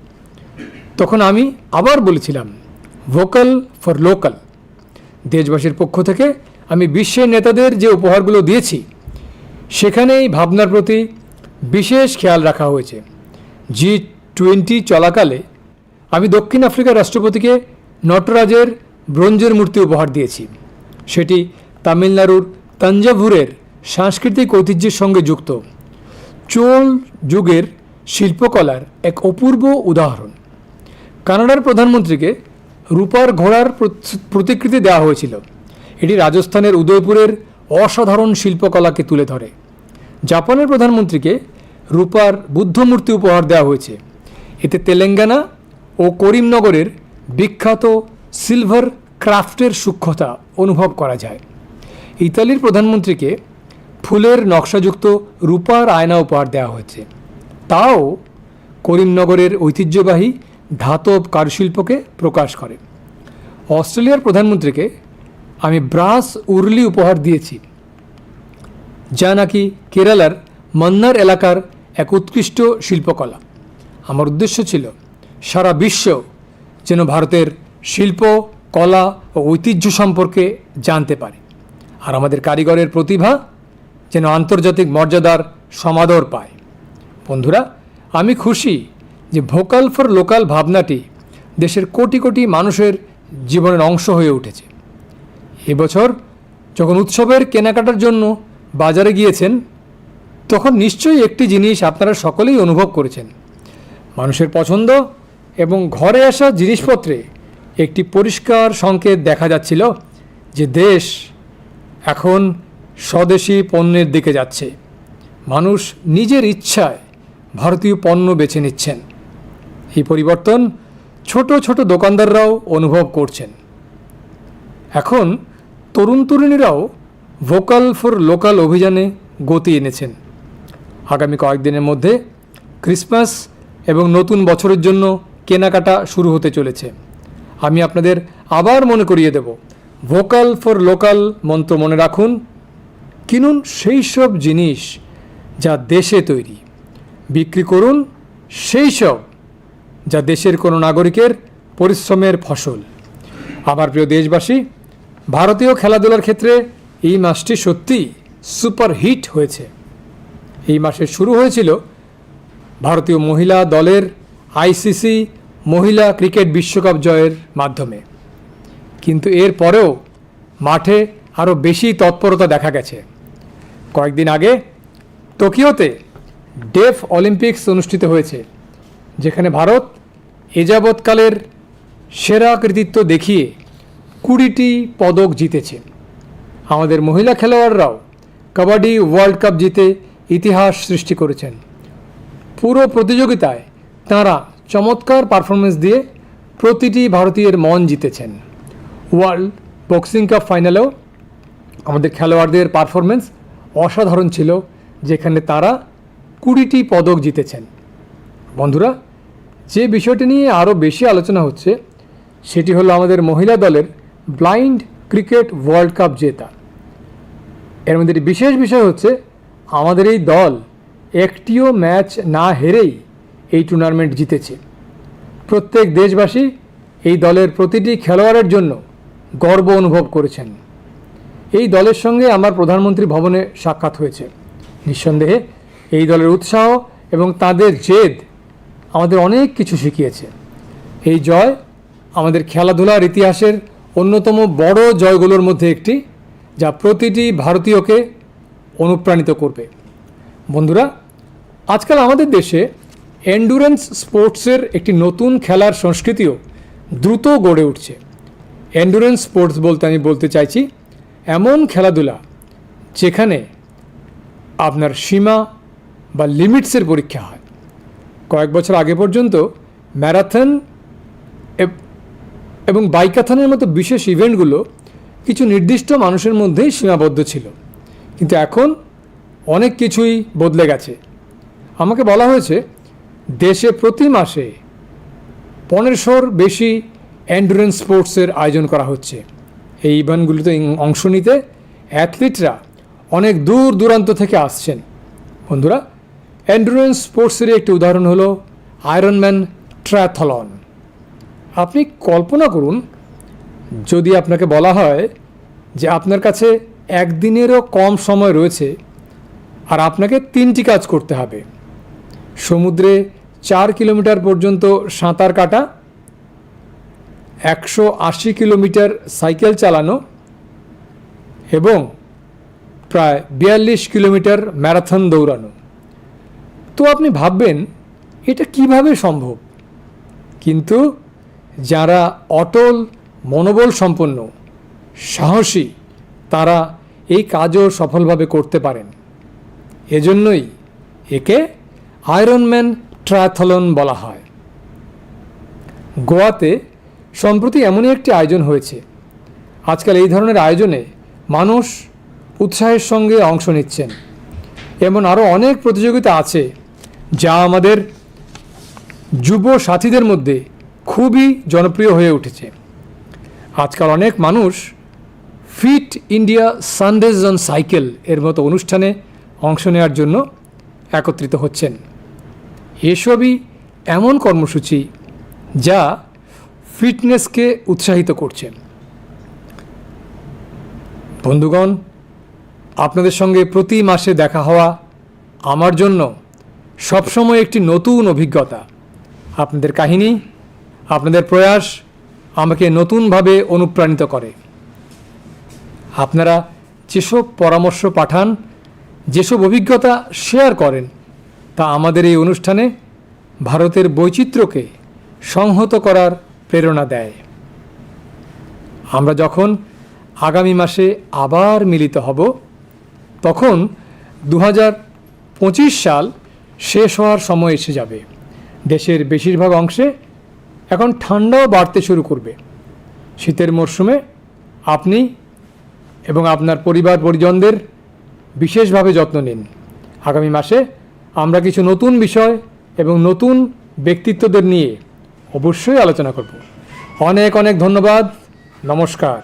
তখন আমি আবার বলেছিলাম, ভোকাল ফর লোকাল। দেশবাসীর পক্ষ থেকে আমি বিশ্বের নেতাদের যে উপহারগুলো দিয়েছি, সেখানে এই ভাবনার প্রতি বিশেষ খেয়াল রাখা হয়েছে। জি টোয়েন্টি চলাকালে আমি দক্ষিণ আফ্রিকার রাষ্ট্রপতিকে নটরাজের ব্রোঞ্জের মূর্তি উপহার দিয়েছি। সেটি তামিলনাড়ুর তাঞ্জাভুরের সাংস্কৃতিক ঐতিহ্যের সঙ্গে যুক্ত। চোল যুগের শিল্পকলার এক অপূর্ব উদাহরণ। কানাডার প্রধানমন্ত্রীকে রূপার ঘোড়ার প্রত-, প্রতিকৃতি দেওয়া হয়েছিল। এটি রাজস্থানের উদয়পুরের অসাধারণ শিল্পকলাকে তুলে ধরে। জাপানের প্রধানমন্ত্রীকে রূপার বুদ্ধ মূর্তি উপহার দেওয়া হয়েছে। এতে তেলেঙ্গানা ও করিমনগরের বিখ্যাত সিলভার ক্রাফটের সূক্ষ্মতা অনুভব করা যায়। ইতালির প্রধানমন্ত্রীকে ফুলের নকশাযুক্ত রূপার আয়না উপহার দেওয়া হয়েছে। তাও করিমনগরের ঐতিহ্যবাহী ধাতব কারুশিল্পকে প্রকাশ করে। অস্ট্রেলিয়ার প্রধানমন্ত্রীকে আমি ব্রাস উরলি উপহার দিয়েছি, যা নাকি কেরালার মান্নার এলাকার এক উৎকৃষ্ট শিল্পকলা। আমার উদ্দেশ্য ছিল সারা বিশ্ব যেন ভারতের শিল্প, কলা ও ঐতিহ্য সম্পর্কে জানতে পারে, আর আমাদের কারিগরের প্রতিভা যেন আন্তর্জাতিক মর্যাদার সমাদর পায়। বন্ধুরা, আমি খুশি যে ভোকাল ফর লোকাল ভাবনাটি দেশের কোটি কোটি মানুষের জীবনের অংশ হয়ে উঠেছে। এবছর যখন উৎসবের কেনাকাটার জন্য বাজারে গিয়েছেন, তখন নিশ্চয়ই একটি জিনিস আপনারা সকলেই অনুভব করেছেন। মানুষের পছন্দ এবং ঘরে আসা জিনিসপত্রে একটি পরিষ্কার সংকেত দেখা যাচ্ছিল যে দেশ এখন স্বদেশি পণ্যের দিকে যাচ্ছে। মানুষ নিজের ইচ্ছায় ভারতীয় পণ্য বেছে নিচ্ছেন। এই পরিবর্তন ছোট ছোট দোকানদাররাও অনুভব করছেন। এখন তরুণ তরুণীরাও ভোকাল ফর লোকাল অভিযানে গতি এনেছেন। আগামী কয়েকদিনের মধ্যে ক্রিসমাস এবং নতুন বছরের জন্য কেনাকাটা শুরু হতে চলেছে। আমি আপনাদের আবার মনে করিয়ে দেব, ভোকাল ফর লোকাল মন্ত্র মনে রাখুন। কিনুন সেই সব জিনিস যা দেশে তৈরি, বিক্রি করুন সেই সব যা দেশের কোনো নাগরিকের পরিশ্রমের ফসল। আমার প্রিয় দেশবাসী, ভারতীয় খেলাধুলার ক্ষেত্রে এই মাসটি সত্যিই সুপারহিট হয়েছে। এই মাসে শুরু হয়েছিল ভারতীয় মহিলা দলের আইসিসি মহিলা ক্রিকেট বিশ্বকাপ জয়ের মাধ্যমে, কিন্তু এর পরেও মাঠে আরও বেশি তৎপরতা দেখা গেছে। কয়েকদিন আগে টোকিওতে ডেফ অলিম্পিক্স অনুষ্ঠিত হয়েছে, যেখানে ভারত এ যাবৎকালের সেরা কৃতিত্ব দেখিয়ে কুড়িটি পদক জিতেছে। আমাদের মহিলা খেলোয়াড়রাও কাবাডি ওয়ার্ল্ড কাপ জিতে ইতিহাস সৃষ্টি করেছেন। পুরো প্রতিযোগিতায় তাঁরা চমৎকার পারফরমেন্স দিয়ে প্রতিটি ভারতীয়ের মন জিতেছেন। ওয়ার্ল্ড বক্সিং কাপ ফাইনালেও আমাদের খেলোয়াড়দের পারফরমেন্স অসাধারণ ছিল, যেখানে তারা কুড়িটি পদক জিতেছেন। বন্ধুরা, যে বিষয়টি নিয়ে আরও বেশি আলোচনা হচ্ছে, সেটি হলো আমাদের মহিলা দলের ব্লাইন্ড ক্রিকেট ওয়ার্ল্ড কাপ জেতা। এর মধ্যে একটি বিশেষ বিষয় হচ্ছে, আমাদের এই দল একটিও ম্যাচ না হেরেই এই টুর্নামেন্ট জিতেছে। প্রত্যেক দেশবাসী এই দলের প্রতিটি খেলোয়াড়ের জন্য গর্ব অনুভব করেছেন। এই দলের সঙ্গে আমার প্রধানমন্ত্রী ভবনে সাক্ষাৎ হয়েছে। নিঃসন্দেহে এই দলের উৎসাহ এবং তাদের জেদ আমাদের অনেক কিছু শিখিয়েছে। এই জয় আমাদের খেলাধুলার ইতিহাসের অন্যতম বড় জয়গুলোর মধ্যে একটি, যা প্রতিটি ভারতীয়কে অনুপ্রাণিত করবে। বন্ধুরা, আজকাল আমাদের দেশে এন্ডুরেন্স স্পোর্টসের একটি নতুন খেলার সংস্কৃতিও দ্রুত গড়ে উঠছে। এন্ডুরেন্স স্পোর্টস বলতে আমি বলতে চাইছি এমন খেলাধুলা, যেখানে আপনার সীমা বা লিমিটসের পরীক্ষা হয়। কয়েক বছর আগে পর্যন্ত ম্যারাথন এব-, এবং বাইকাথনের মতো বিশেষ ইভেন্টগুলো কিছু নির্দিষ্ট মানুষের মধ্যেই সীমাবদ্ধ ছিল, কিন্তু এখন অনেক কিছুই বদলে গেছে। আমাকে বলা হয়েছে, দেশে প্রতি মাসে পনেরোশোর বেশি এন্ডুরেন্স স্পোর্টসের আয়োজন করা হচ্ছে। এই ইভেন্টগুলিতে ইং-, অংশ নিতে অ্যাথলিটরা অনেক দূর দূরান্ত থেকে আসছেন। বন্ধুরা, এন্ডুরেন্স স্পোর্টসের একটি উদাহরণ হলো আয়রনম্যান ট্রায়াথলন। আপনি কল্পনা করুন, যদি আপনাকে বলা হয় যে আপনার কাছে একদিনেরও কম সময় রয়েছে আর আপনাকে তিনটি কাজ করতে হবে: সমুদ্রে চার কিলোমিটার পর্যন্ত সাঁতার কাটা, একশো আশি কিলোমিটার সাইকেল চালানো এবং প্রায় বিয়াল্লিশ কিলোমিটার ম্যারাথন দৌড়ানো। তো আপনি ভাববেন, এটা কিভাবে সম্ভব? কিন্তু যারা অটল মনোবল সম্পন্ন, সাহসী, তারা এই কাজও সফলভাবে করতে পারেন। এজন্যই একে আয়রনম্যান ট্রায়াথলন বলা হয়। গোয়াতে সম্প্রতি এমনই একটি আয়োজন হয়েছে। আজকাল এই ধরনের আয়োজনে মানুষ উৎসাহের সঙ্গে অংশ নিচ্ছেন। এমন আরও অনেক প্রতিযোগিতা আছে, যা আমাদের যুব সাথীদের মধ্যে খুবই জনপ্রিয় হয়ে উঠেছে। আজকাল অনেক মানুষ Fit India Sundays on Cycle এর মতো অনুষ্ঠানে অংশ নেওয়ার জন্য একত্রিত হচ্ছেন। এসবই এমন কর্মসূচি, যা ফিটনেসকে উৎসাহিত করছে। বন্ধুগণ, আপনাদের সঙ্গে প্রতি মাসে দেখা হওয়া আমার জন্য সবসময় একটি নতুন অভিজ্ঞতা। আপনাদের কাহিনী, আপনাদের প্রয়াস আমাকে নতুনভাবে অনুপ্রাণিত করে। আপনারা যেসব পরামর্শ পাঠান, যেসব অভিজ্ঞতা শেয়ার করেন, তা আমাদের এই অনুষ্ঠানে ভারতের বৈচিত্র্যকে সংহত করার প্রেরণা দেয়। আমরা যখন আগামী মাসে আবার মিলিত হব, তখন দু হাজার পঁচিশ সাল শেষ হওয়ার সময় এসে যাবে। দেশের বেশিরভাগ অংশে এখন ঠান্ডাও বাড়তে শুরু করবে। শীতের মরশুমে আপনি এবং আপনার পরিবার পরিজনদের বিশেষভাবে যত্ন নিন। আগামী মাসে আমরা কিছু নতুন বিষয় এবং নতুন ব্যক্তিত্বদের নিয়ে অবশ্যই আলোচনা করব। অনেক অনেক ধন্যবাদ। নমস্কার।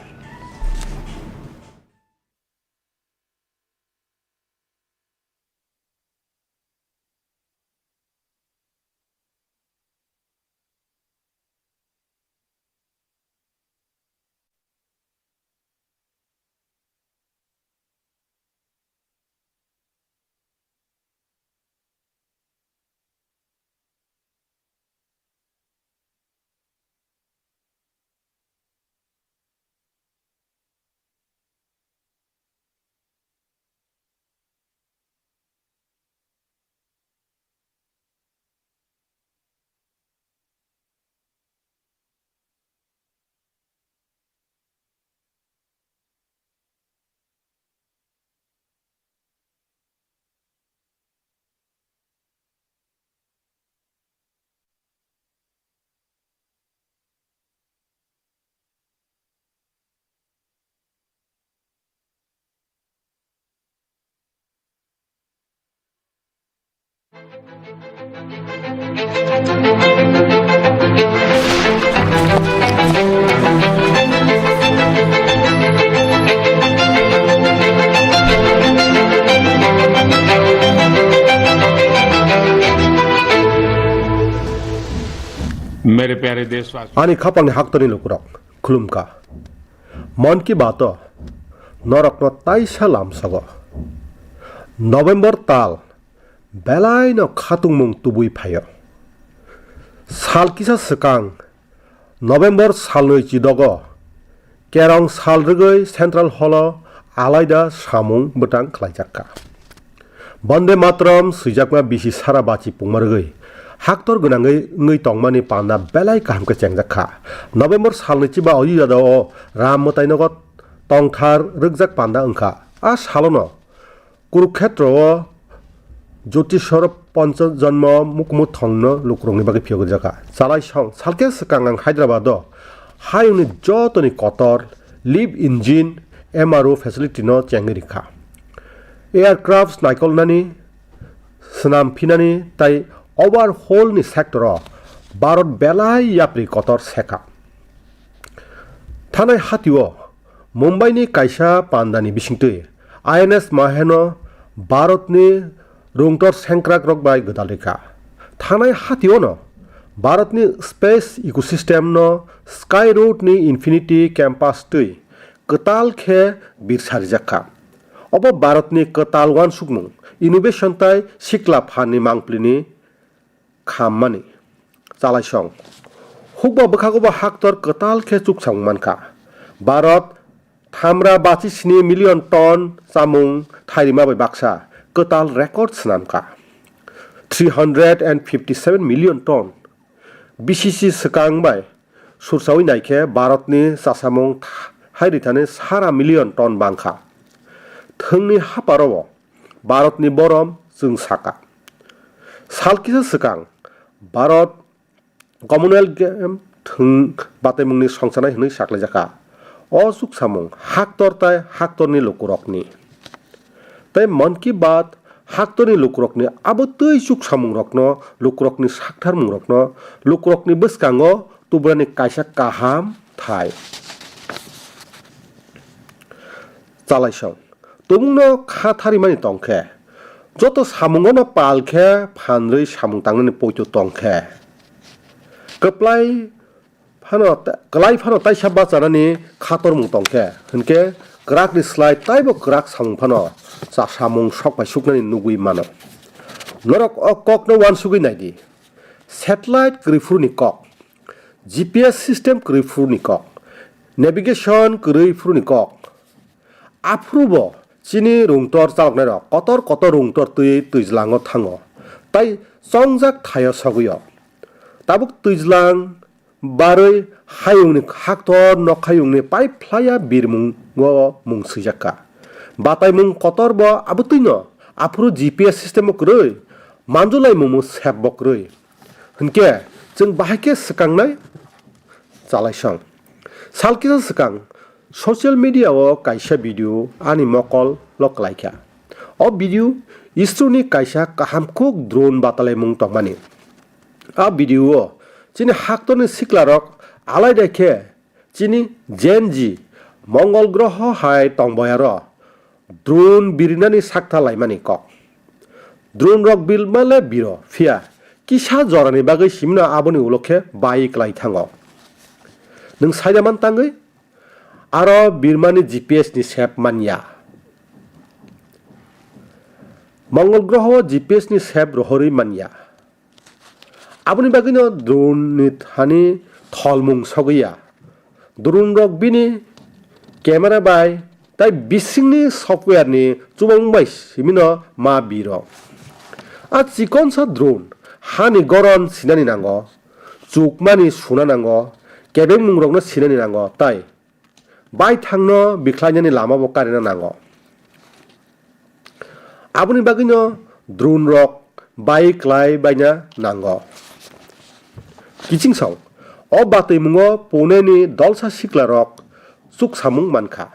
मेरे प्यारे देशवासी, ani khapangni haktorni lukurok, khulumkha. Mon Ki Baat o norokno taisa lamsogo. November tal belaino khatungmung tubui phaio. Sal kisa swkang November salnwi chidogo kerong sal rwgwi Central Hall o alaida samung bwtang khlaijakha. Bonde Mataram swijakma bisi sara bachi pungma rwgwi haktor gwnangwi wngwi tongmani panda belai kaham khe chengjak kha. November salni chiba Ayodhya o Ram mwtainogo tongthar rwkjak panda wngkha. A salono Kurukhetro o Jyotiswara Pancha Janma Mukmu thongno lukurokni bagwi phiyok rijak kha. Chalaisong salkhe swkang ang Hyderabad o hayungni jotoni kotor Live Engine M R O facility no chengwi rikha. Aircrafts naikolnani, swnam phinani tei overhaul ni sector o Bharat belai yapri kotor sekha. Thanai hatio Mumbai ni kaisa pandani bisingtwi I N S Maheno Bharat ni rungtor sengkrakrok bai gwdal rikha. Thanai hatio no Bharat ni space ecosystem no Sky Road ni Infinity Campus twi kwtal khe birsa rijak kha. Obo Bharatni kwtal uansukmung, innovation tai sikla phanni mangpilini khammani chalaisong. Hukba bwkhago bo haktor kwtal khe chuksamung mankha. Bharat thamra bachi sni million ton chamung thairima bai baksa kwtal record swnamkha. Three hundred and fifty seven million ton B C C swkang bai sursawi naikhe Bharatni chasamung tha-, hai rithani sara million ton bangkha. Thwngni haparo Bharatni borom chwng sakha. Sal kisa swkang Bharat Commonwealth Game thwng bataimungni songchanai hwnwi saklaijakha. O chuksamung haktor tai haktorni lukurokni. Tei Mann Ki Baat haktorni lukurokni abo twi chuksamungrokno, lukurokni saktharmungrokno, lukurokni bwskango tubrani kaisa kaham thai. Chalaisong. Tumungno kha tharimani tong khe, joto samungono pal khe phanrwi samung tangnani poito tong khe, kwplai phano ta-, kwlai phano taisa bachanani kha tormung tong khe, hinkhe kwrakni slai taibo kwrak samung phano cha samung sok bai suknani nugwi mano. Norok o kokno uansugwi naidi. Satellite kwrwi phuruni kok, G P S system kwrwi phuruni kok, navigation kwrwi phuruni kok. Aphuru bo chini rungtor chaloknairok kotor kotor rungtor twi twijlango thango, tai chongjak thaio sogwio. Tabuk twijlang barwi hayungni haktor nokhayungni paiphlaiya birmungo mung swijak kha. Bataimung kotor bo abotwino, aphuru G P S system o kwrwi, manjulaimungbo sep bo kwrwi. Hinkhe chwng bahai khe swkangnai chalaisong. Sal kisa swkang social media o kaisa video ani mokol o kwlaikha. O video isroni kaisa kaham kuk drone batalaimung tongmani. A video o chini haktorni siklarok alaida khe chini Gen Z Mongol groho hai tongboyaro drone birinani sakta laimani kok. Drone rok birma le biro, phiya kisa jorani bagwi simino aboni ulo khe bai klai thango. Nwng saida man tangwi aro birmani G P S ni sep manya. Mongol groho o G P S ni sep rohorwi manya. Aboni bagwino drone ni thani tholmung sogwi ya. Drone rok bini camera bai tai bisingni software ni chubamung bai simino ma biro. A chikonsa drone hani goron sinani nango, chukmani suna nango, kebengmung rokno sinani nango tai baithangno bikhlainani lama bo karina nango. Aboni bagwino drone rok bai klai baina nango. Kiching song, o batwimungo Pune ni dolsa sikla rok chuksamung mankha.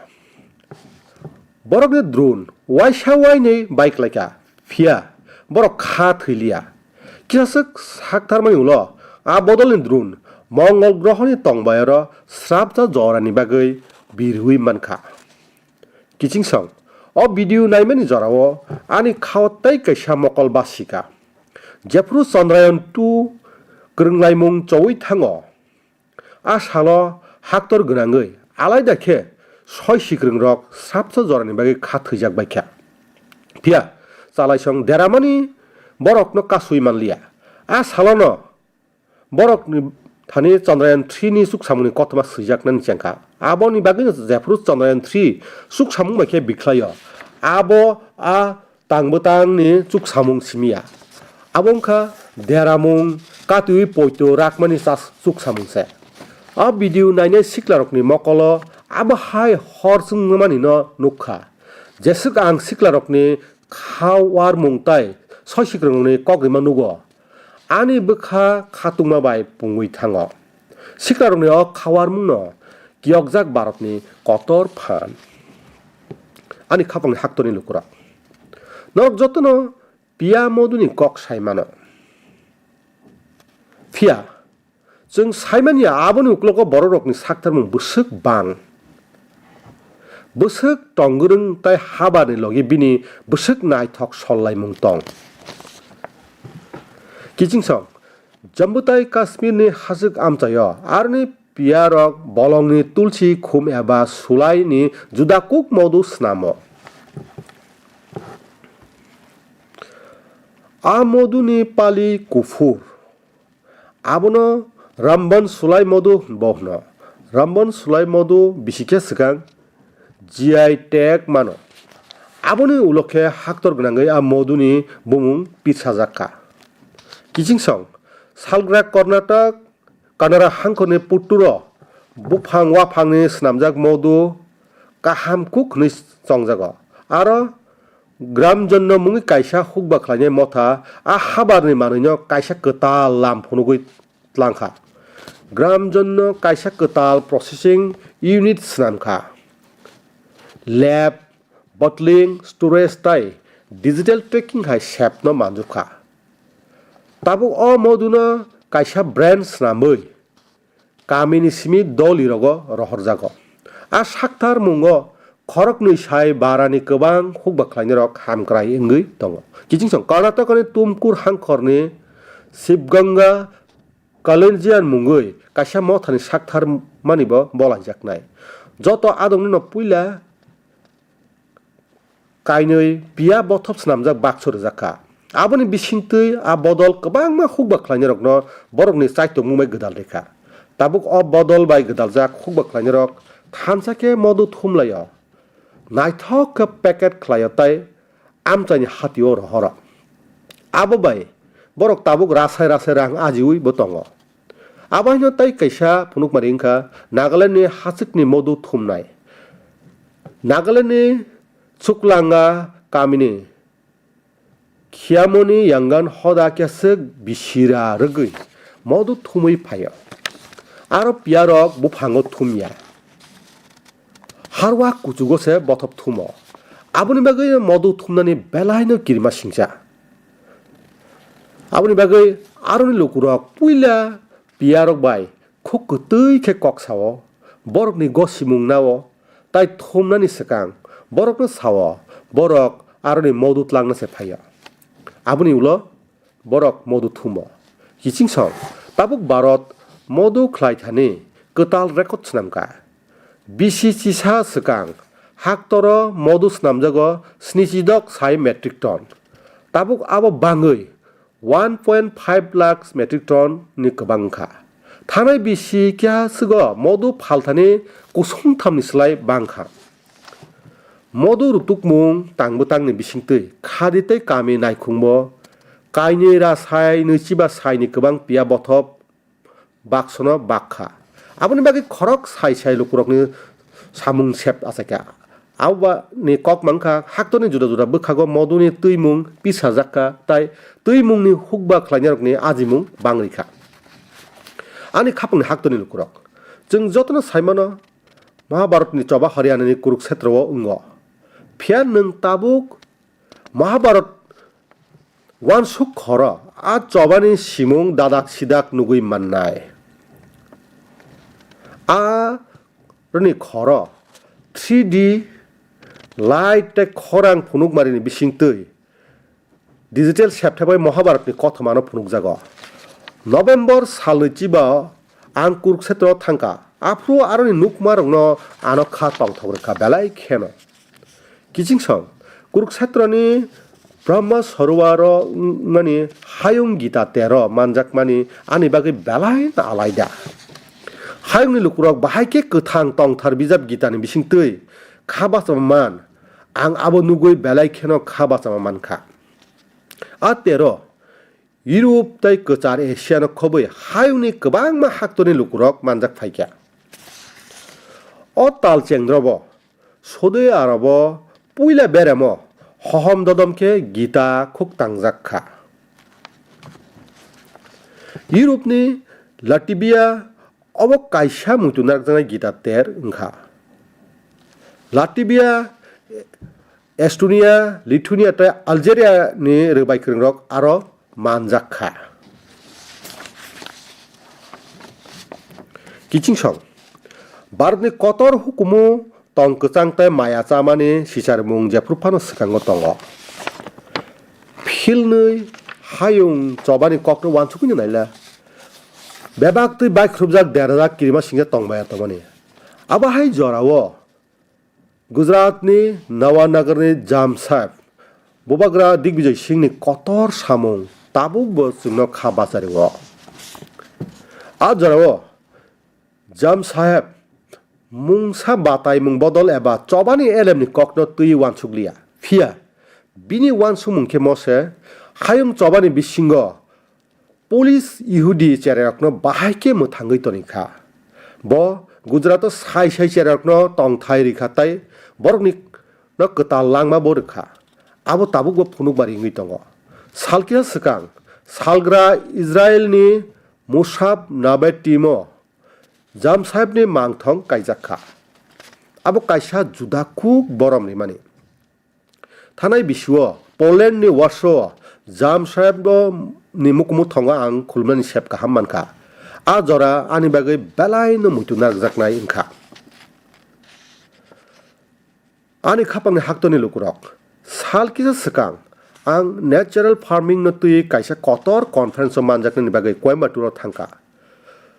Borokni drone waisa wainwi bai klaikha, phiya borok kha thwiliya. Kisaswk saktharmani ulo a bodolni drone Mongol grohoni tongbayaro srapsa jorani bagwi birwi mankha. Kiching song, o video naimani jorao ani khao tei kaisa mokol basika. Jephru Chandrayaan two kwrwnglaimung chowi thango, a salo haktor gwnangwi alaida khe soi sikwrwngrok srapsa jorani bagwi kha thwijak baikha. Phiya chalaisong deramani borokno kasui manliya. A salono borokni thani Chandrayaan three ni chuksamungni kothoma swijaknani chengkha. Aboni bagwino jephru Chandrayaan three chuksamung bai khe bikhlaio, abo a tangbwtangni chuksamung simiya. Abo wngkha deramung, katwi poito rakmani chas-, chuksamung se. A video nainai siklarokni mokolo abo hai hor chwngmani no nukha. Jeswk ang siklarokni kha warmung tai soi sikwrwngni kok rima nugo. Ani bwkha khatungma bai pungwi thango. Siklarokni o kha warmungno kiyokjak Bharatni kotor phan. Ani khapangni haktorni lukurok. Norok jotono piya moduni kok sai mano. Phiya, chwng sai manya aboni uklogo bororokni saktharmung bwswk bang. Bwswk tongwrwng tai habarni logi bini bwswk naithok sollaimung tong. Kiching song, Jammu tai Kashmirni hachwk amchaio aroni piyarok bolongni tulsi khum eba sulaini juda kuk modu snamo. A moduni pali kuphur. Abono Ramban Sulai Modu bo hwno. Ramban Sulai Modu bisi khe swkang G I tag mano. Aboni ulo khe haktor gwnangwi a moduni bumung pirsajak kha. Kiching song, salgrak Karnataka Kanara hangkhorni Putturo buphang waphangni swnamjak modu kaham kuk hwnwi chongjago. Aro Gramjanno mungwi kaisa hukba khlainai motha a habarni manwino kaisa kwtal lam phunugwi tlangkha. Gramjanno kaisa kwtal processing unit swnamkha. Lab, bottling, storage tai digital tracking hai sepno manjukha. Tabuk o moduno kaisa brand swnamwi kamini simi dolirogo rohorjago. A sakthar mungo khoroknwi sai barani kwbang hukba khlainairok hamkrai wngwi tongo. Kiching song Karnatakani Tumkur hangkhorni Sibganga Kalenjian mungwi kaisa mothani sakthar manibo bolaijaknai. Joto adongnino puila kainwi piya bothop swnamjak bakso rwjak kha. Aboni bisingtwi a bodol kwbangma hukba khlainairokno borokni chaitokmung bai gwdal rikha. Tabuk o bodol bai gwdaljak hukba khlainairok thansa khe modu thumlaio, naithok khe packet khlaio tei amchaini hatio rohoro. Abo bai borok tabuk rasai rasai rang ajiwi bo tongo. Abo haino tei kaisa phunukmari wngkha Nagalandni hachwkni modu thumnai. Nagalandni Chuklanga kamini Khiamoni yangan hoda keswk bisira rwgwi modu thumwi phaio. Aro piyarok buphango thumya. Harwa kuchugo se bothop thumo. Aboni bagwi modu thumnani belaino kirima singcha. Aboni bagwi aroni lukurok puila piyarok bai khuk kwtwi khe kok sao, borokni gosimung nao, tai thumnani swkang borokno sao, borok aroni modu tlangna se phaio. Aboni ulo borok modu thumo. Kiching song, tabuk Bharat modu khlai thani kwtal record swnamkha. Bisi chisa swkang haktoro modu swnamjago snichidok sai metric ton. Tabuk abo bangwi one point five lakh metric ton ni kwbang wngkha. Thanai bisi keha swgo modu phalthani kusungthamni slai bangkha. Modu rutukmung tangbo tangni bisingtwi khadi tei kami naikhungbo kainwi ra sai nwichiba saini kwbang piya bothop baksono bakha. Aboni bagwi khorok sai sai lukurokni samung sep achaikha. Aboni kok mankha haktorni juda juda bwkhago moduni twimung pisajakha tai twimungni hukba khlainarokni ajimung bangrikha. Ani khapangni haktorni lukurok, chwng jotono saimano Mahabharatni choba Haryanani Kuruksetrao wngo. Phiya nwng tabuk Mahabharat wansuk khoro a chobani simung dadak sidak nugwi mannai. A rwni khoro three D light tei khorang phunukmarini bisingtwi digital septhai bai Mahabharatni kothomano phunukjago. November salni chiba ang Kuruksetrao thangkha. Aphuru aroni nukmarokno ano kha tongthok rwkha belai kheno. Kiching song, Kuruksetroni Brahma Sarovaro wngmani hayung Gita tero manjakmani ani bagwi belai no alaida. Hayungni lukurok bahai khe kwthang tongthar bijap Gitani bisingtwi kha bachama man, ang abo nugwi belai kheno kha bachama mankha. A tero Europe tei kwchar Asia no khobwi hayungni kwbangma haktorni lukurok manjak phaikha. O tal chengdrobo Saudi Arabo puila beremo hohom dodom khe Gita khuk tangjak kha. Europe ni Latvia obo kaisa muitu narwkjaknai Gita ter wngkha. Latvia, Estonia, Lithuania tei Algeria ni rwbai kwrwngrok aro manjak kha. Kiching song, Bharatni kotor hukumu tong kwchang tei maya chamani sicharmung jephru phano swkango tongo. Philnwi hayung chobani kokno uansukgwi naila. Bebak twi baikhrupjak derajak kirima singsa tongmaya tongmani. Abo hai jorao Gujaratni Nawanagarni Jam Saheb Bubagra Digvijay Singhni kotor samung tabukbo chwngno kha bachario. A jorao Jam Saheb mungsa bataimung bodol eba chobani elemni kokno twi uansukliya. Phiya bini uansukmung khe mose hayung chobani bisingo Polish Ihudi cherairokno bahai khe mwthangwi toni kha. Bo Gujarato sai sai cherairokno tongthai rikha tei borokni no kwtal langma bo rwkha. Abo tabukbo phunukmari wngwi tongo. Salkisa swkang salgra Israelni Musab Nabe timo Jam Sahebni mangthong kaijak kha. Abo kaisa juda kuk borom rimani. Thanai bisio Polandni Warsaw Jam Sahebni mukumu thongo ang khulumnani sep kaham mankha. A jora ani bagwi belaino muitu narwkjaknai wngkha. Ani khapangni haktorni lukurok, sal kisa swkang ang natural farming no twi kaisa kotor conference o manjaknani bagwi Coimbatore o thangkha.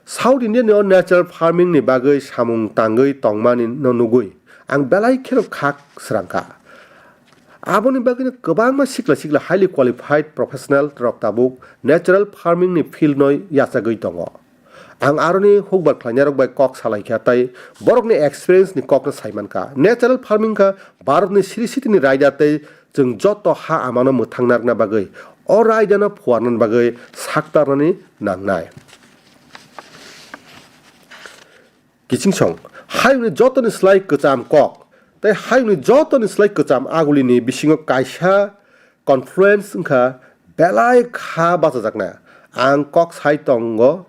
South India ni o natural farming ni bagwi samung tangwi tongmani no nugwi ang belai kheno khak srangkha. Aboni bagwino kwbangma sikla sikla highly qualified professional rok tabuk natural farming ni field no yachagwi tongo. Ang aroni hukbar khlainai rok bai kok salai kha tei borok ni experience ni kok no sai man kha. Natural farming kha Bharat ni siri siti ni raida tei chwng joto ha amano mwthang narwkna bagwi o raida no phuarna bagwi saktarnani nangnai. Kichingsong, hayungni jotoni slai kwcham kok tei hayungni jotoni slai kwcham agulini bisingo kaisa confluence wngkha belai kha bachajakna. Ang kok sai tongo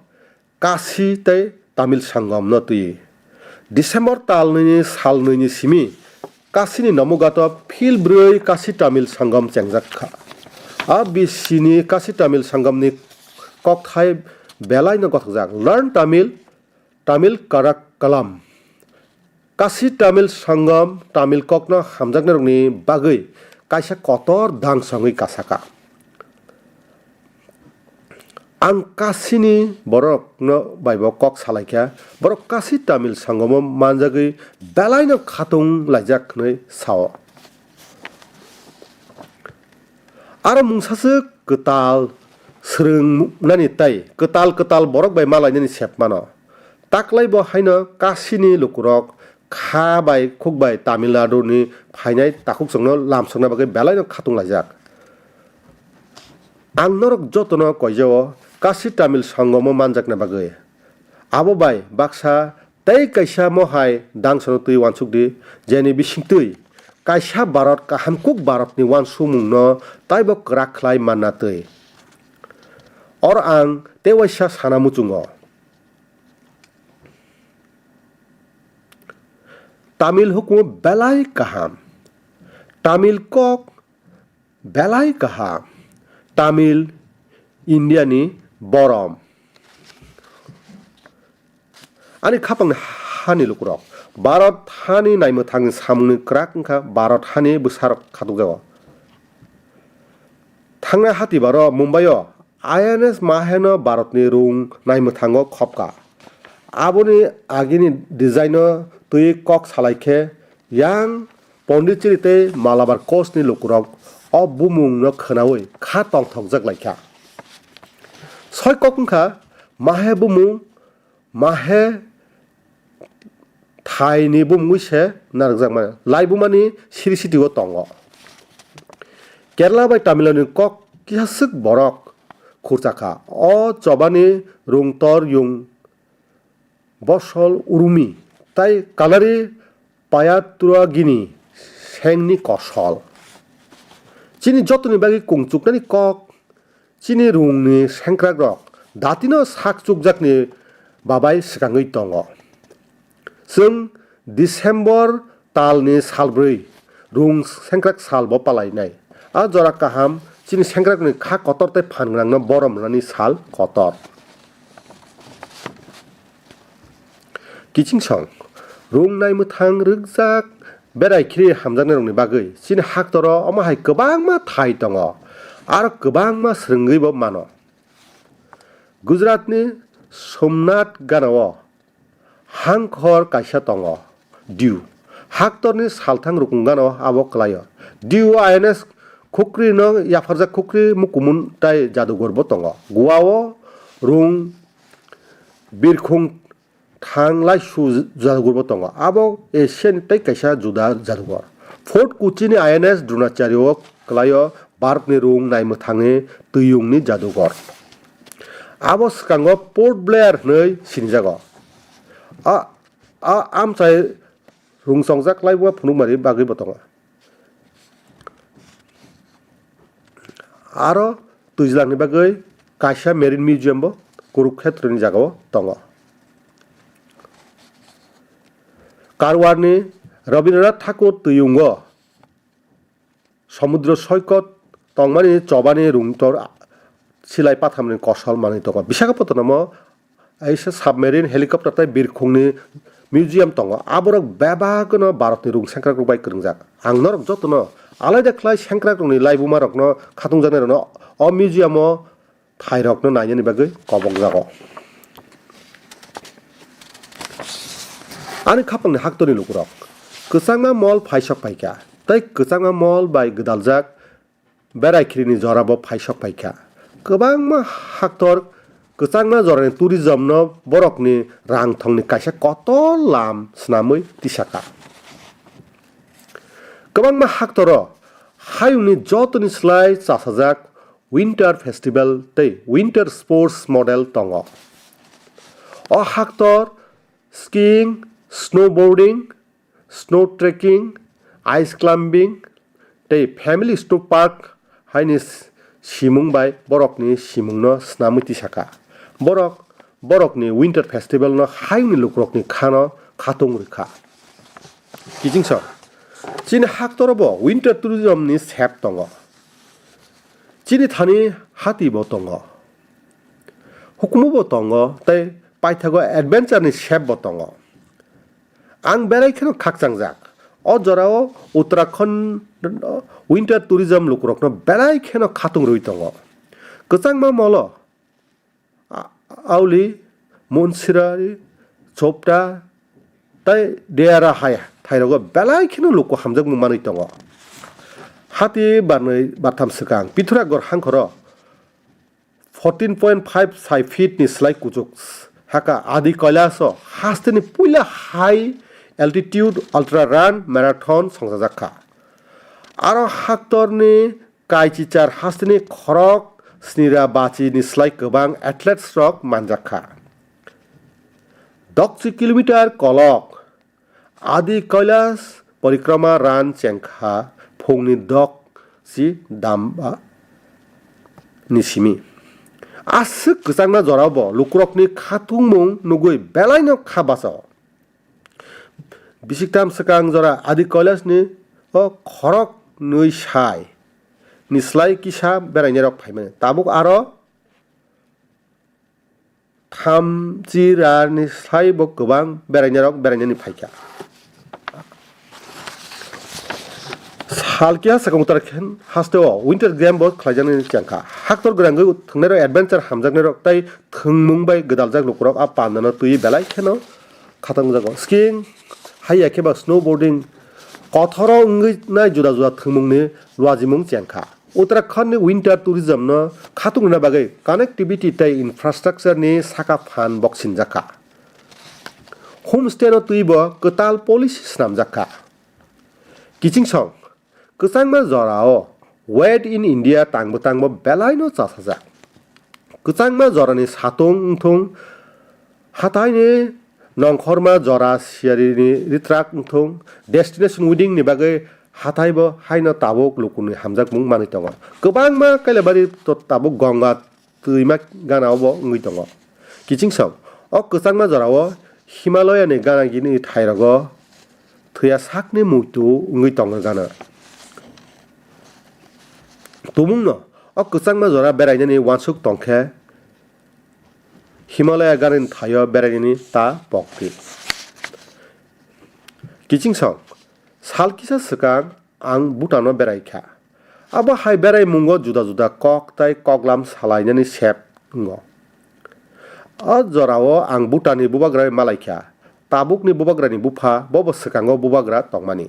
Kasi tei Tamil Sangam no twi. December tal nwi ni sal nwi ni simi Kasini Nomugato phil bwrwi Kasi Tamil Sangam chengjak kha. A bisini Kasi Tamil Sangam ni kokthai belai no gothokjak. Learn Tamil, Tamil Karakkalam. Kasi Tamil Sangam Tamil kokno hamjaknairokni bagwi kaisa kotor dang songwi kasaka. Ang Kasini borokno baibo kok salaikha, borok Kasi Tamil Sangamo manjagwi belaino khatung laijak hwnwi sao. Aro mungsaswk kwtal swrwng nani tei kwtal kwtal borok bai malainani sep mano. Taklai bo haino Kasini lukurok kha bai khuk bai Tamil Nadu ni phainai takhuk chwngno lamsokna bagwi belaino khatung laijak. Ang norok jotono koijao Kasi Tamil Sangamo manjakna bagwi. Abo bai baksa tei kaisa mohai dangsono twi uansuk di, jeni bisingtwi kaisa Bharat kaham kuk Bharatni uansukmungno taibo kwrak khlai manna twi. Oro ang tei waisa sana muchungo. Tamil hukumu belai kaham. Tamil kok belai kaham. Tamil Indiani borom. Ani khapangni hani lukurok. Bharat hani naimwthangni samungni kwrak wngkha Bharat hani bwsarok khatukjago. Thangnai hatibaro Mumbai-o I N S Maheno Bharatni rung naimwthango khopka. Aboni agini design-o twi kok salai khe yang Pondicherry tei Malabar coast-ni lukurok o bumungno khwnaui kha tongthokjak lai kha. Soi kok wngkha Mahe bumung, Mahe thaini bumungwi se narwkjakmani. Laibumani siri sitio tongo. Kerala bai Tamil Nadu ni kok kisaswk borok khurchakha. O chobani rungtor yung bosol urumi tai kalari payaturagini sengni kosol. Chini jotoni bagwi kungchuknani kok chini rungni sengkrakrok datino sak chukjakni babai swkangwi tongo. Chwng December talni salbrwi rung sengkrak salbo palainai. A jora kaham chini sengkrakrokni kha kotor tei phan gwnangno borom rwnani sal kotor. Kichingsong, rung naimwthang rwkjak berai khiri hamjaknairokni bagwi chini haktoro omo hai kwbangma thai tongo, aro kwbangma swrwngwibo mano. Gujaratni Somnath ganao hangkhor kaisa tongo, Diu. Haktorni salthang rukung gano abo kwlaio. Diu I N S Khukri no yapharjak Khukri mukumun tai jadugor bo tongo. Goa o rung birkhung thang laisu jadugor bo tongo. Abo Asian tei kaisa juda jadugor. Fort Kochi ni I N S Dronacharya o kwlaio Bharatni rung naimwthangni twiyungni jadugor. Abo swkango Port Blair hwnwi sinijago. A, a amchai rung chongjak laibuma phunukmani bagwi bo tongo. Aro twijlangni bagwi kaisa Marine Museum bo Kurukhetroni jagao tongo. Karwarni Rabindranath Thakur twiyungo Somudro soikot tongmani chobani rungtor silai pathamni kosol manwi tongo. Visakhapatnamo aisa submarine, helicopter tei birkhungni museum tongo. Aborok bebakno Bharatni rung sengkrakrok bai kwrwngjak. Ang norok jotono alaida khlai sengkrakrokni laibumarokno khatungjaknairokno o museum-o thairokno nainani bagwi kobokjago. Ani khapangni haktorni lukurok kwchangma mol phaisok phaikha. tei kwchangma mol bai gwdaljak berai khirini jorabo phaisok phaikha. Kwbangma haktor kwchangma jorani tourism no borokni rang thongni kaisa kotor lam swnamwi tisaka. Kwbangma haktoro hayungni jotoni slai chasajak Winter Festival tei Winter Sports model tongo. O haktor skiing, snowboarding, snow trekking, ice climbing tei family snow park haini s-, simung bai borokni simungno swnamwi tisaka. Borok borokni Winter Festival no hayungni lukurokni khano khatung rwkha. Kichingsa, chini haktorobo winter tourism ni sep tongo. Chini thani hati bo tongo. Hukumu bo tongo tei paithago adventure ni sep bo tongo. Ang belai kheno khakchangjak. O jorao Uttarakhand winter tourism lukurokno belai kheno khatung rwi tongo. Kwchangma molo, a-, Auli, Munsirari, Chopta tei Deara hai thairogo belai kheno luku hamjakmung manwi tongo. Hati barnwi bartham swkang Pithuragor hangkhoro fourteen point five sai feet ni slai kuchuk haka Adi Kailash o hasteni puila high altitude ultra run marathon songjajak kha. Aro haktorni kaichichar hasteni khorok snira bachi ni slai kwbang athletes rok manjak kha. Dokchi kilometer kolok Adi Kailash Parikrama Run chengkha phungni dok si damba ni simi. Aswk kwchangma jorao bo lukurokni khatungmung nugwi belaino kha baso. Bisiktam swkang jora Adi Kailash ni o khorok nwi sai ni slai kisa berainai rok phaimani. Tabuk aro thamchi rarni slai bo kwbang berainai rok berainani phaikha. Sal kiya swkang Uttarakhand hasteo Winter Game bo khlaijaknai chengkha. Haktor gwnangwi thwngnairok adventure hamjaknairok tei thwngmung bai gwdaljak lukurok a pandano twiwi belai kheno khatangjago. Skiing, hai ya khe ba snowboarding, kothoro wngwi nai juda juda thwngmungni luajimung chengkha. Uttarakhand ni winter tourism no khatung rwna bagwi connectivity tei infrastructure ni saka phan boksinjak kha. Homestay no twibo kwtal policy swnamjak kha. Kiching song, kwchangma jorao Wet in India tangbo tangbo belaino chasajak. Kwchangma jorani satung wngthung, hataini nongkhorma jora siyarini ritrak wngthung, destination wedding ni bagwi hathaibo haino tabuk lukuni hamjakmung manwi tongo. Kwbangma Kailabari to tabuk Ganga twima gana obo wngwi tongo. Kiching song, o kwchangma jorao Himalaya ni gana gini thairogo thwiya sakni muitu wngwi tongo gana. Tumungno o kwchangma jora berainani wansuk tongkhe Himalaya gana ni thaio berainani ta pokti. Kiching song, sal kisa swkang ang Bhutan o berai kha. Abo hai berai mungo juda juda kok tai koklam salainani sep wngo. O jorao ang Bhutan ni bubagra malai kha. Tabuk ni bubagra ni bupha bobo swkango bubagra tongmani.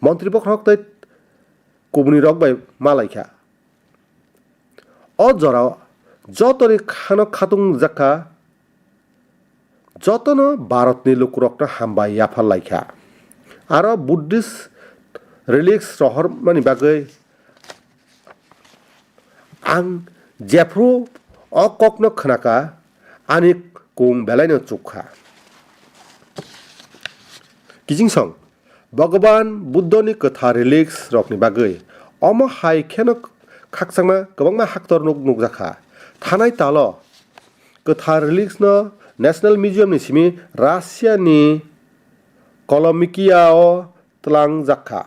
Montri bokhorok tei kubuni rok bai malai kha. O jorao jotoni khano khatung jakha, jotono Bharatni lukurokno hambai yaphar laikha. Aro Buddhist relics rohormani bagwi ang jephru o kokno khnakha, ani kung belaino chukha. Kiching song, Bhagavan Buddhoni kwthar relics rokni bagwi omo hai kheno khakchangma kwbangma haktor nuk-, nukjakha. Thanai talo kwthar relics no National Museum ni simi Russia ni Kolomikia o twlangjakha.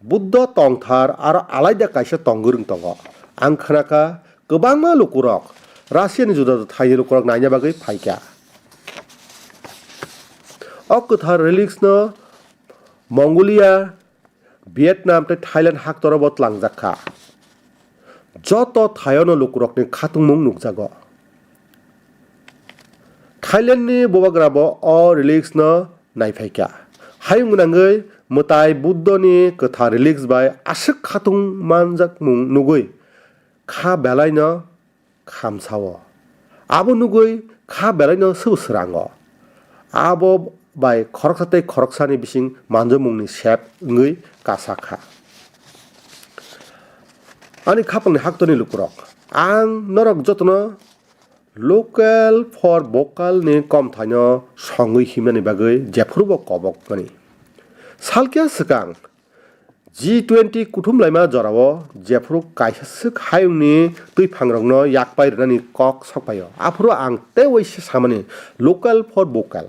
Buddha tongthar aro alaida kaisa tongwrwng tongo. Ang khnakha kwbangma lukurok Russia ni juda juda thaini lukurok naina bagwi phaikha. O kwthar relics no Mongolia, Vietnam tei Thailand haktoro bo tlangjak kha. Joto thaiono lukurokni khatungmung nukjago. Thailand ni bubagra bo o relics no naiphaikha. Hayung gwnangwi mwtai Buddhoni kwthar relics bai aswk khatung manjakmung nugwi kha belaino khamsao. Abo nugwi kha belaino swbo swrango. Abo bai khoroksa tei khoroksani bising manjomungni sep wngwi kasa kha. Ani khapangni haktorni lukurok, ang norok jotono local for vocal ni komthaino songwi himnani bagwi jephurubo kobokmani. Salkhe swkang G twenty kuthum laima jorao jephuru kaisa swk hayungni twiphang rokno yakpai rwnani kok sokpaio. Aphuru ang tei waisa samani local for vocal.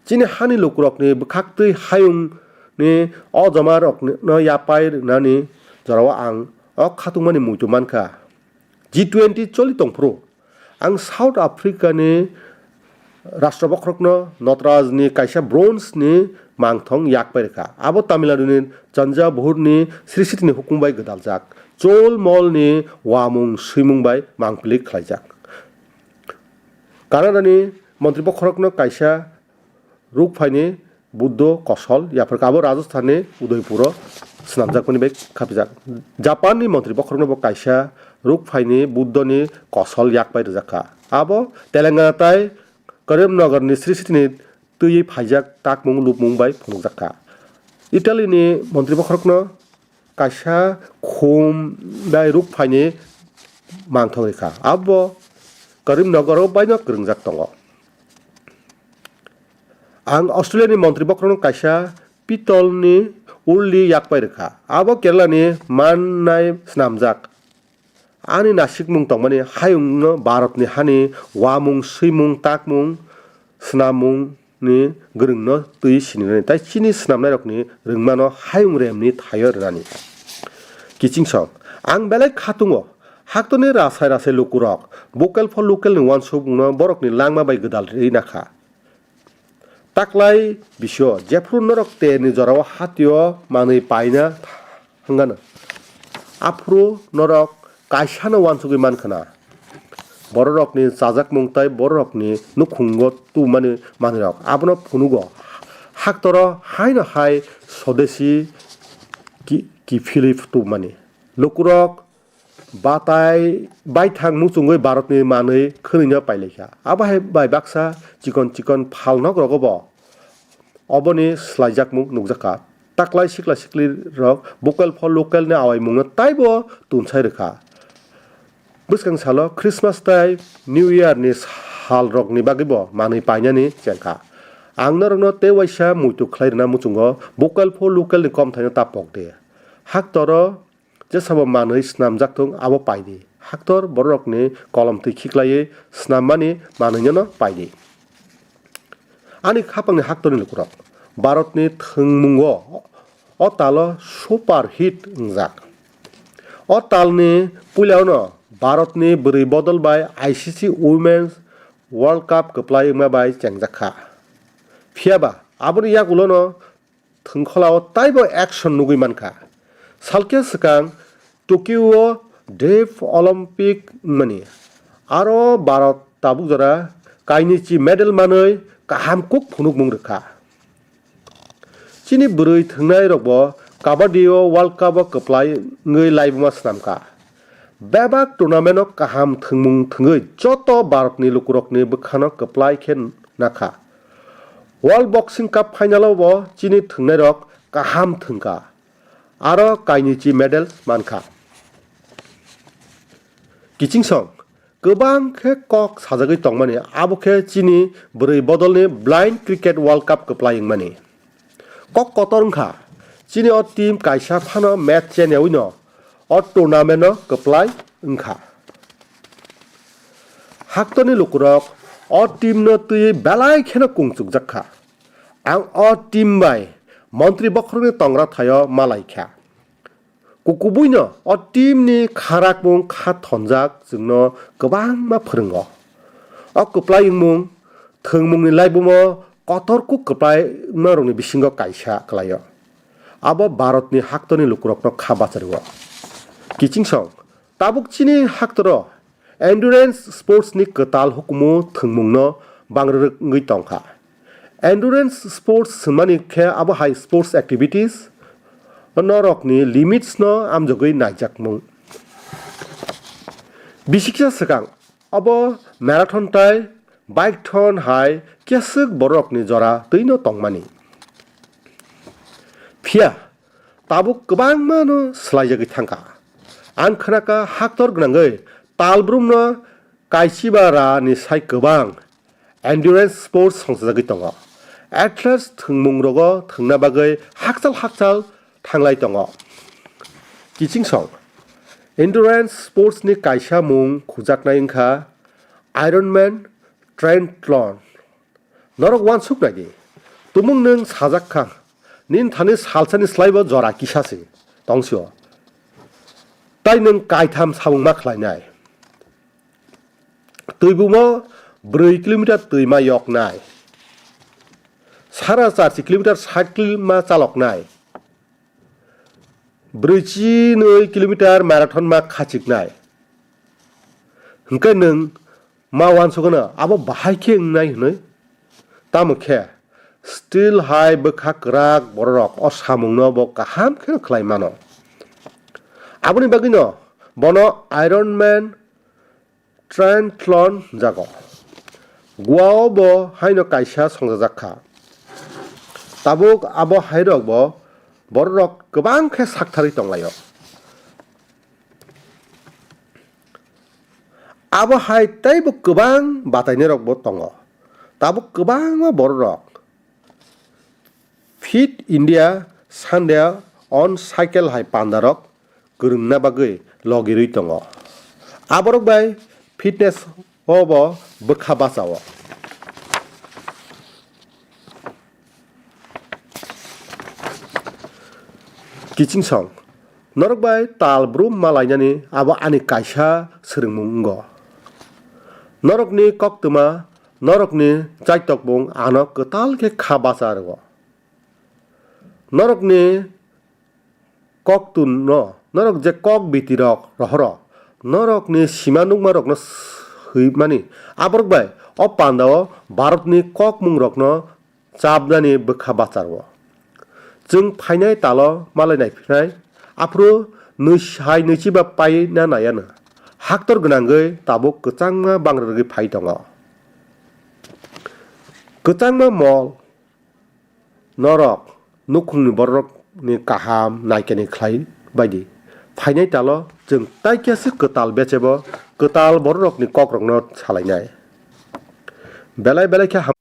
Chini hani lukurokni bwkhaktwi hayungni o joma rokno yapai rwnani jorao ang o khatungmani muitu mankha. G twenty choli tongphuru, ang South Africa ni rashtra bokhorokno Nataraj ni kaisa bronze ni mangthong yakpai rwkha. Abo Tamil Nadu ni Chanjavur ni Sri Sri ni hukum bai gwdaljak, Chol Mol ni wamung swimung bai mangpili khlaijak. Canada ni montri bokhorokno kaisa rukphaini Buddho kosol yapharkha, abo Rajasthan ni Udaipur o swnamjakmani bai khapijak. Japan ni montri bokhorokno bo kaisa rukphaini Buddho ni kosol yakpai rwjakha. Abo Telangana tai Karimnagar ni Sri Sri ni twiwi phaijak takmung lupmung bai phunukjakha. Italy ni montri bokhorokno kaisa khum bai rukphaini mangthok rikha. Abo Karimnagar o baino kwrwngjak tongo. Ang Australia ni montri bokhorokno kaisa pitol ni urli yakpai rwkha. Abo Kerala ni mannai swnamjak. Ani nasikmung tongmani hayungno Bharatni hani wamung, swimung, takmung, swnammungni gwrwngno twi sinirani, tai chini swnamnairokni rwngmano hayung remni thaio rwnani. Kichingsong, ang belai khatungo, haktorni rasai rasai lukurok, vocal for local ni uansukmungno borokni langma bai gwdal rwi nakha. Taklai bisio jephuru norok terni jorao hatio manwi paina thangano, aphuru norok kaisano uansugwi mankhana. Bororokni chajakmung tai bororokni nukhungo tubumani manwirok abono phunugo. Haktoro haino hai sodesi ki-, kiphilwi tubumani. Lukurok batai baithang muchungwi Bharatni manwi khwnwino pailaikha. Abo hai bai baksa chikon chikon phalnokrogobo oboni swlaijakmung nukjakha. Taklai sikla siklirok vocal for local ni awaimungno taibo tunsai rwkha. Bwskang salo Christmas tai New Year ni salrokni bagwibo manwi painani chengkha. Ang norokno tei waisa muitu khlai rwna muchungo vocal for local ni komthaino ta pokdi. Haktoro jesabo manwi snamjak thung, abo paidi. Haktor bororokni kolomtwi khiklaiwi snammani manwinono paidi. Ani khapangni haktorni lukurok, Bharatni thwngmungo o talo super hit wngjak. O talni puilano Bharatni bwrwi bodol bai I C C Women's World Cup kwplai wngma bai chengjakha. Phiyaba aboni yagulono thwngkholao taibo action nugwi mankha. Salkhe swkang Tokyo o Deaf Olympic wngmani, aro Bharat tabuk jora kainichi medal manwi kaham kuk phunukmung rwkha. Chini bwrwi thwngnai rokbo Kabaddi o World Cup o kwplai wngwi laibuma swnamkha. Bebak tournament o kaham thwngmung thwngwi joto Bharatni lukurokni bwkhano kwplai khe nakha. World Boxing Cup final o bo chini thwngnairok kaham thwngkha, aro kainichi medal mankha. Kichingsong kwbang khe kok sajagwi tongmani, abo khe chini bwrwi bodolni Blind Cricket World Cup kwplai wngmani. Kok kotor wngkha, chini o team kaisa phano match chenyawi no o tournament no kwplai wngkha. Haktorni lukurok o team no twiwi belai kheno kungchukjak kha. Ang o team bai montri bokhorokni tongra thaio malai kha. Kukubuino o team ni kharakmung kha thonjak chwngno kwbangma phwrwngo. O kwplai wngmung thwngmungni laibumo kotor kuk kwplai wngmarokni bisingo kaisa kwlaio. Abo Bharatni haktorni lukurokno kha bachario. Kichingsong, tabuk chini haktoro endurance sports ni kwtal hukumu thwngmungno bangrwrwk wngwi tongkha. Endurance sports hwnmani khe abo hai sports activities norokni limits no amjogwi naijakmung. Bisiksa swkang abo marathon tai bike thon hai keswk borokni jora twino tongmani. Phiya tabuk kwbangma no swlaijagwi thangkha. Ang khnakha haktor gwnangwi talbrumno kaichiba ra ni sai kwbang endurance sports songchajagwi tongo. Athletes thwngmung rogo thwngna bagwi hakchal hakchal thanglai tongo. Kiching song endurance sports ni kaisa mung khujaknai wngkha Ironman Triathlon. Norok uansuk nai di. Tumung nwng sajak kha, nini thani salsani slaibo jora kisa se tong sio. Tai nwng kaitham samung ma khlainai. Twibumo brwi kilometer twi ma yoknai. Sara charsi kilometer cycle ma chaloknai. Brwi chinwi kilometer marathon ma khachiknai. Hwnkhe nwng ma uansukgwno abo bahai khe wngnai hwnwi? Tamo khe steel hai bwkha kwrak bororok o samungno bo kaham kheno khlai mano. Aboni bagwino bono Ironman Triathlon hwnjago. Goa-o bo haino kaisa songjajak kha. Tabuk abo hairok bo bororok kwbang khe saktharwi tonglaio. Abo hai teibo kwbang batainairokbo tongo. Tabuk kwbangma bororok Fit India Sunday on Cycle hai pandarok kwrwngna bagwi logirwi tongo. Aborok bai fitness o bo bwkha bachao. Kiching song. Norok bai tal brum ma lainani abo ani kaisa swrwngmung wngo. Norokni koktwma, norokni chaitokmung ano kwtal khe kha bacha rwo. Norokni koktwno, norok je kok bitirok rohoro, norokni sima nukmarokno swimani, aborok bai o pandao Bharatni kokmungrokno chapnani bwkha bacharwo. Chwng phainai talo malai naiphinai, aphuru nwi-, hai nwichiba paina naiyanw. Haktor gwnangwi tabuk kwchangma bangra rwgwi phai tongo. Kwchangma mol norok nukhungni bororokni kaham naikani khlai baidi. Phainai talo chwng taikya se kwtal bechebo kwtal bororokni kokrokno salainai. Belai belai khe